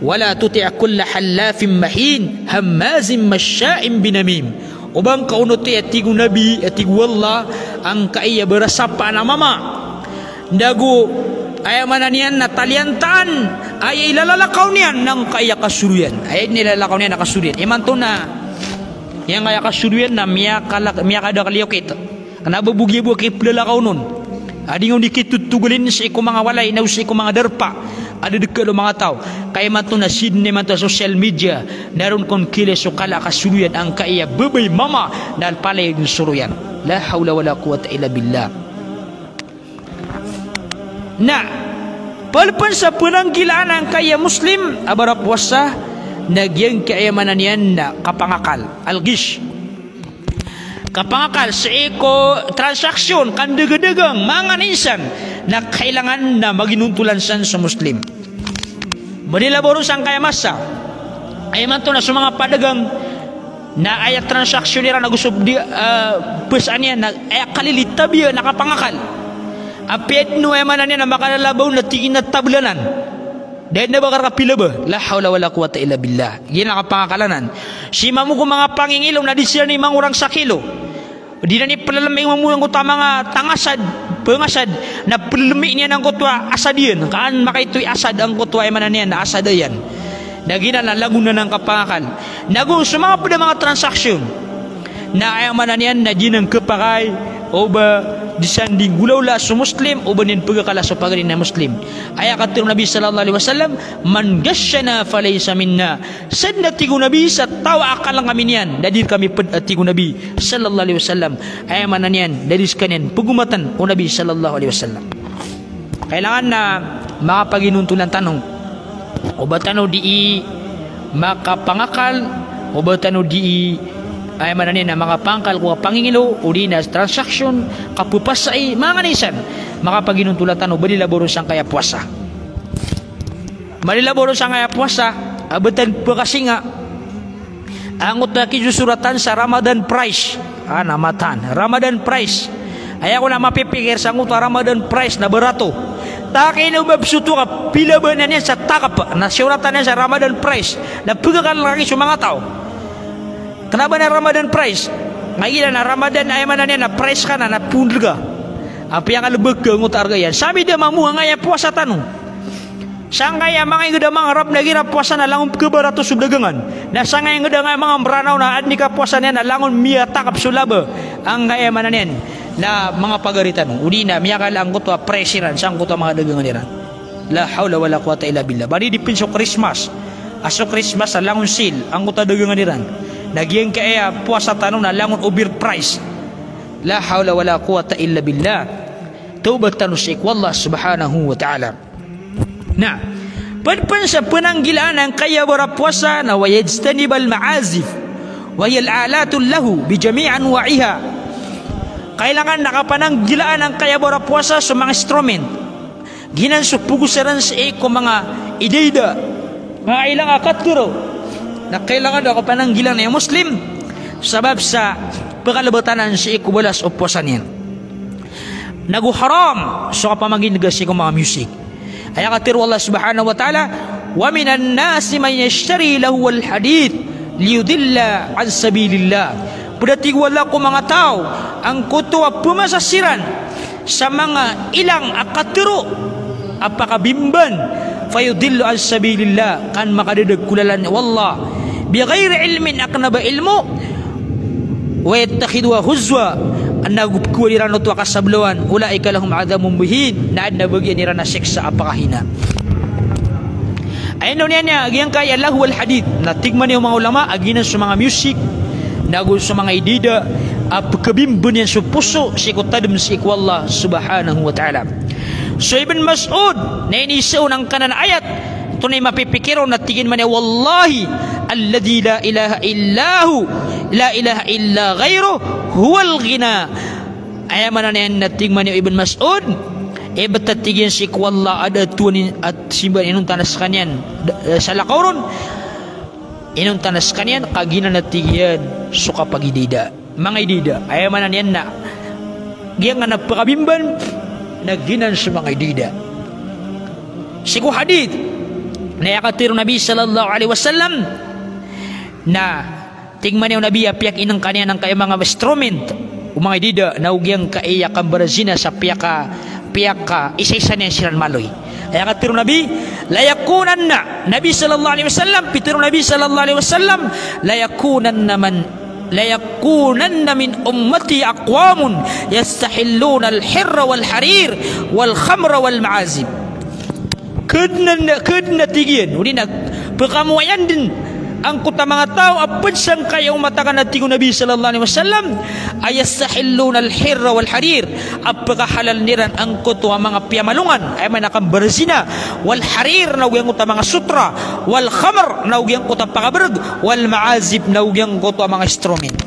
"Wala tuti' kulla hallafin mahin, hammazin masya'in binamim." Oba ngka onoto a tig o Nabi, a tig o Allah, angkaya barasapaan a mama. Nago, aya maana niyan na taliyantaan, aya ilalalakaw niyan na angkaya kasoroyan. Aya dn ilalalakaw niyan na kasoroyan. Imanto na, giyangkaya kasoroyan na miyakala-, miyakadakl i okit. Kna ba bo giya bo a kiplalakaw on. A di ngka on di kitotogalin sii ko manga walay, na sii ko manga darpa a dadakl o manga taw. Ka imanto na sii dn imanto a social media, na ron kon kila so kala a kasoroyan angkaya babay mama, na palaya dn soroyan. La hawla wala quwwata illa billah. Na, palpn sa pnanggilaan angkaya Muslim a barapowasa, na giyangkaya maana niyan na kapangakal. Al-ghish. Kapangakal sii ko transaksyon, kandagadagang, manga insan, na kailangan na maginontolan san so Muslim. Bali labo ron sangkaya masa, aya imanto na so manga padagang, na aya transaksyon iran ago so di, ah, pzaan iyan, na aya kalilitabiya na kapangakal. Apiya dn o aya maana niyan na makalalabaw na tig iyan a tablanan. Da dn a ba karkapila ba. La hawla wala quwwata illa billah. Giyanan a kapangakal anan. Sii mambo ko manga pangingilo na di siran i mangorang sa kilo. Di iran i plelemi mambo angkoto a manga tangasad, pangasad, na plelemi niyan angkoto a asad iyan. Ka an makaito i asad angkoto a aya maana niyan na asad iyan. Na giyanan na langon anan kapangakal. Nago so manga pd a manga transaksyon. Na aya maana niyan na di anan khapakay o ba di san di nggolawlaa so Muslim, o ba niyan pkhakala so pagari na Muslim. Aya katharo o Nabi sallallahu alaihi wasallam, "Man ghashana falaysa minna." Sadn a tig o Nabi sa taw a kalangkami niyan, na di rkami pd a tig o Nabi sallallahu alaihi wasallam. Aya maana niyan, na di skaniyan pagomatan o Nabi sallallahu alaihi wasallam. Kailangan na makapaginontolan tano. O ba tano dii makapangakal, o ba tano dii, aya maana niyan na makapangakal ko kapangingilo, odi na transaksyon, kapphasai, manga insan, makapaginontolan tano, bali labo ron sangkaya powasa. Bali labo ron sangkaya powasa, a ba tano pkasinga angkoto a kisosoratan sa Ramadan price. Ah, na mataan. Ramadan price. Aya ko na mapipikir sangkoto a Ramadan price na barato. Taki na o ba psoto ka pila ba niyan sa takp. Na siyoratan iyan sa Ramadan price. Na pkhakala rkami so manga taw. Kna ba na Ramadan price? Nga igira na Ramadan, aya maana niyan na price ka na, na pondr ka. Apiya kalbk ka angkoto a arga iyan. Sambi da mambo angkaya powasa tano. Sangkaya manga ingd a manga Arab na igira powasa na langon pkhabarato so dagangan. Na sangkaya ingd a manga Mranaw na adn i kapowasa niyan na langon miyatakap so laba. Angkaya maana niyan na manga pagari tano, odi na miyakala angkoto a price iran sangkoto a manga dagangan iran. La hawla wala quwwata illa billah. Ba di dipin so Christmas. A so Christmas a langon sale angkoto a dagangan iran. Na giyangkaya powasa tano na langon overprice. La hawla wala quwwata illa billah. Tawbat tano sii ko Allah subhanahu wa ta'ala. Na pd pn sa pnanggilaan angkaya a barapowasa na wa yajtanibal ma'azif wa hiyal alatul lahu bi jami'i anwa'iha. Kailangan na kapananggilaan angkaya a barapowasa so manga instrument. Giyanan so pgosaran sii ko manga ida-ida. Manga ilang a katharo. Na kailangan na kapananggilaan o Muslim sabap sa pkalbatanan sii ko balas o powasa niyan. Nago haram so kapamagin'g sii ko manga music. Aya katharo o Allah subhanahu wa ta'ala, "Wa minan nasi man yashtari lahwal hadith liyudilla an sabilillah." Pd a tig o Allah ko manga taw angkoto a pmasa siran sa manga ilang a katharo a pakabimban, fayudillu an sabilillah, ka an makadadag ko lalan o Allah, bighairi ilmin, a kna ba ilmo, wa yattakhidhuha huzwa, nago pkowaan iran oto a kasablawan, ulaika lahum adhabun muhin, na adn a bagian iran a siksa a pakahina. Aya ino niyan a giyangkaya lahwal hadith, na tig man iyan o manga ulama a giyanan so manga music nago so manga ida-ida a pkabimban iyan so poso sii ko tadm sii ko Allah subhanahu wa ta'ala. So Ibn Mas'ud na iniiza on angkanan a ayat, antonaa i mapipikir on, na tig iyan man iyan, "Wallahi alladhi la ilaha illa hu, la ilaha illa ghayruh, huwal ghina." Aya maana niyan na tig man iyan o Ibn Mas'ud, ibt a tig iyan sii ko Allah a da a tohan a simbaan inonta na skaniyan, da-, eh, salakaw ron, inonta na skaniyan, ka giyanan a tig iyan so kapagida-ida. Manga ida-ida. Aya maana niyan na giyangkanan a pakabimban na giyanan so manga ida-ida. Sii ko hadith na aya katharo o Nabi sallallahu alaihi wasallam na tig man iyan o Nabi a piyakin'g ka niyan angkaya manga instrument o manga ida-ida, nago giyangkaya kambarazina sa piyaka, piyakaisaisa niyan siran maloy. Aya katharo o Nabi, la yakunanna, Nabi sallallahu alaihi wasallam, pitharo o Nabi sallallahu alaihi wasallam, la yakunanna man, la yakunanna min ummati aqwamun yastahilluna al-hirra wal-harir wal-khamra wal-ma'azif. Khadn a, khadn a tig iyan, odi na pkamoayan dn angkoto a manga taw a pd sangkaya omat akn, a tig o Nabi sallallahu alaihi wasallam, a yastahilluna al-hirra wal-harir, a pkahalaln iran angkoto a manga piyamalongan, aya maana kambarazina, wal-harir, nago giyangkoto a manga sutra, wal-khamr, nago giyangkoto a pakabrg, wal-ma'azif, nago giyangkoto a manga instrument.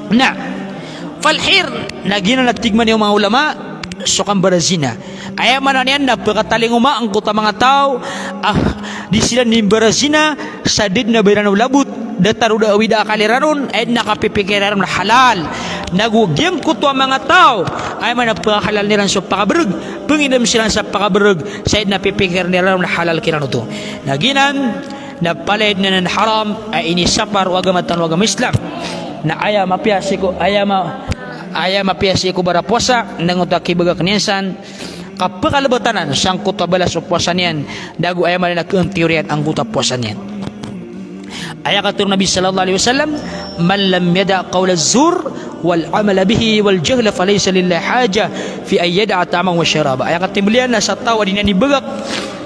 Na fal-hir, na giyanan a tig man iyan o manga ulama, so kambarazina. Aya maana niyan na pkatalingoma angkoto a manga taw a di siran mimbarazina sa da dn a ba iran o labot, datar o da a awid a akal iran on, aya dn a kapipikir iran on na halal. Nago giyangkoto a manga taw, aya maana pkhahalaln iran so pakabrg, pnginm siran sa pakabrg, sa aya dn a pipikir iran on na halal kiran oto. Na giyanan na palaya dn anan haram a inisapar o agama tano a agama Islam. Na aya mapiya sii ko, aya ma-, aya mapiya sii ko barapowasa na angkoto a kibagak niyan san, kapkalbatanan sangkoto a balas o powasa niyan, nago aya maana na khaantiyor iyan angkoto a powasa niyan. Aya katharo o Nabi sallallahu alaihi wasallam, "Man lam yada' qawla zur wal amala bihi wal jahla falaysa lillahi haja fi an yada'a ta'amahu wa sharabah." Aya katharo iyan na sa taw a di niyan ibagak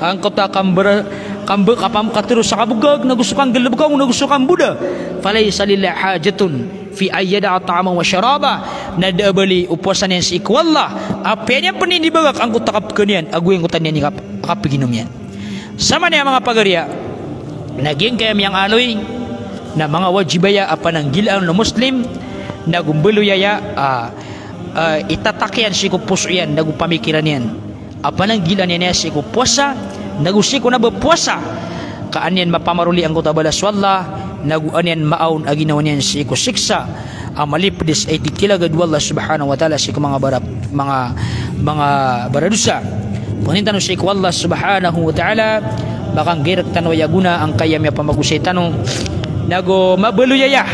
angkoto a kambar-, kamb-, kapamkatharo sa kabgag, nago so kanggalbkaw, nago so kamboda, falaysa lillahi hajatun fi an yada'a ta'amahu wa sharabah, na da a bali o powasa niyan sii ko Allah apiya niyan pn inibagak angkoto a kapkhan iyan ago angkoto a niyan i kap-, kapginom iyan. Samanaya manga pagariya, na giyangkaya miyangaloy na manga wajib aya a pananggilaan o Muslim, nago mbaloy aya a, a, itatak iyan sii ko poso iyan, nago pamikiran iyan. A pananggilaan iyan aya sii ko powasa, nago sii ko kna ba powasa, ka an iyan mapamaroli angkoto a balas o Allah, nago an iyan maawn a ginawa niyan sii ko siksa a malipds a ititilagad o Allah subhanahu wa ta'ala sii ko manga bara-, manga, manga baradosa. Pangnin tano sii ko Allah subhanahu wa ta'ala, ba kanggirik tano aya gona angkaya miyapamagosay tano, nago mabaloy aya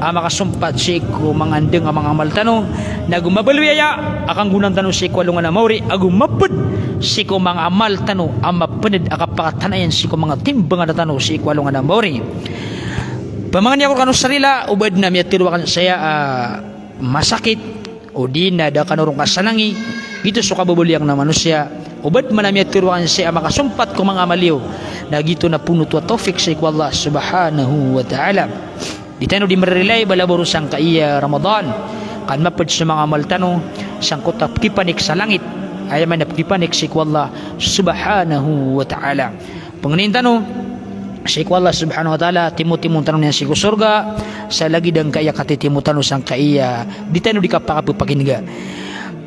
a makasompat sii ko manga andang a manga amal tano, na go mabaloy aya a kanggonaan tano sii ko alongan a maori, ago maped sii ko manga amal tano a mapened a kapakatanayan sii ko manga timbangan tano sii ko alongan a maori. Pamangni ako rekano sa rila, o ba aden a miyatero aken saya a masakit, o di na da kano ron kasanangi, giyoto so kababaloy aken a manosiya. O ba aden man a miyatero aken saya a makasompat ko manga amal iyo, na giyoto na poon oto a tawfik sii ko Allah subhanahu wa ta'ala. Di tano di mararilai, bala bo ron sangkai a Ramadan, ka an maped so manga amal tano sangkoto a pekipanik sa langit, aya maana pekipanik sii ko Allah subhanahu wa ta'ala. Pangnin tano sii ko Allah subhanahu wa ta'ala, timotimoon tano niyan sii ko sorga sa lagid angkai a katitimo tano sangkai a di tano di kapakapepakinega.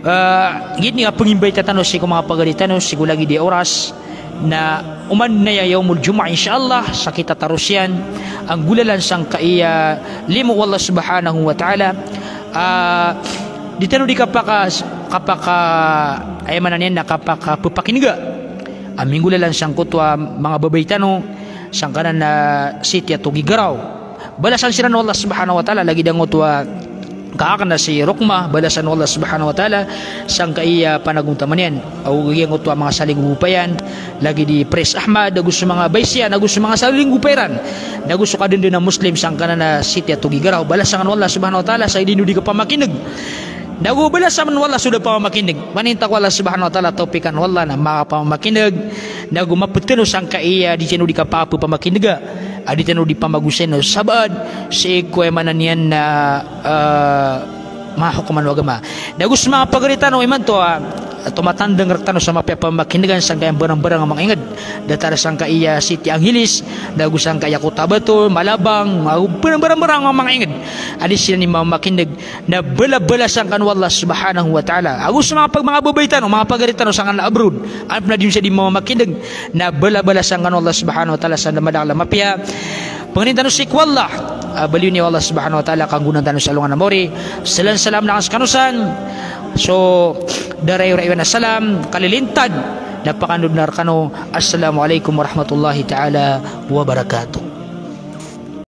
Ah, giyoto i pengimbayta tano sii ko manga pagari tano sii ko lagid i oras, na oman na aya Yawmul Jumu'ah, insha Allah, sa kitataros iyan a nggolalan sangkai a limo o Allah subhanahu wa ta'ala. Ah, di tano di kapaka, kapaka, aya maana niyan na kapakapepakinega a minggolalan sangkoto a manga babay tano sangkanan a siti a Togigaraw. Balasan siran o Allah subhanahu wa ta'ala, lagid angkoto a kaakena si Rokma, balasan o Allah subhanahu wa ta'ala sangkai a panagontaman iyan. Ago giyangkoto a manga salinggopay iyan, lagid i Pres Ahmad, ago so manga bays iyan, ago so manga salinggopay iran, ago so kadenden a Muslim sangkanan a siti a Togigaraw, balasan o Allah subhanahu wa ta'ala sa di niyo di kapamakineg. Ago balasan o Allah so da pamamakineg. Paninta ko Allah subhanahu wa ta'ala, tawfikan o Allah na makapamamakineg. Ago maped tano sangkai a di tano di kapapamakinega a di tano di pamagosayn o sabaad sii ko aya maana niyan na, ah, manga hokoman o agama. Ago so manga pagari tano imanto a tomatandang rektano sa mapiya a pamamakinegan sangkai a mbarangbarang a manga inged. Datar sangkai a siti a Angeles, ago sangkai a Cotabato, Malabang, ago mbarangbarang a manga inged a di siran di mamakineg, na balabalasan kano o Allah subhanahu wa ta'ala. Ago so manga pag-, manga babay tano, manga pagari tano sangkanan a abroad, a pen a di siran di mamakineg, na balabalasan kano o Allah subhanahu wa ta'ala sa madakl a mapiya. Pangnin tano sii ko Allah a baloy niyan o Allah subhanahu wa ta'ala, kanggonaan tano sa alongan a maori. Salam, salam na sekano san. So da rayorayo a salam kalilintad na pakandod na rekano. Assalamu alaikum warahmatullahi ta'ala wabarakatuh.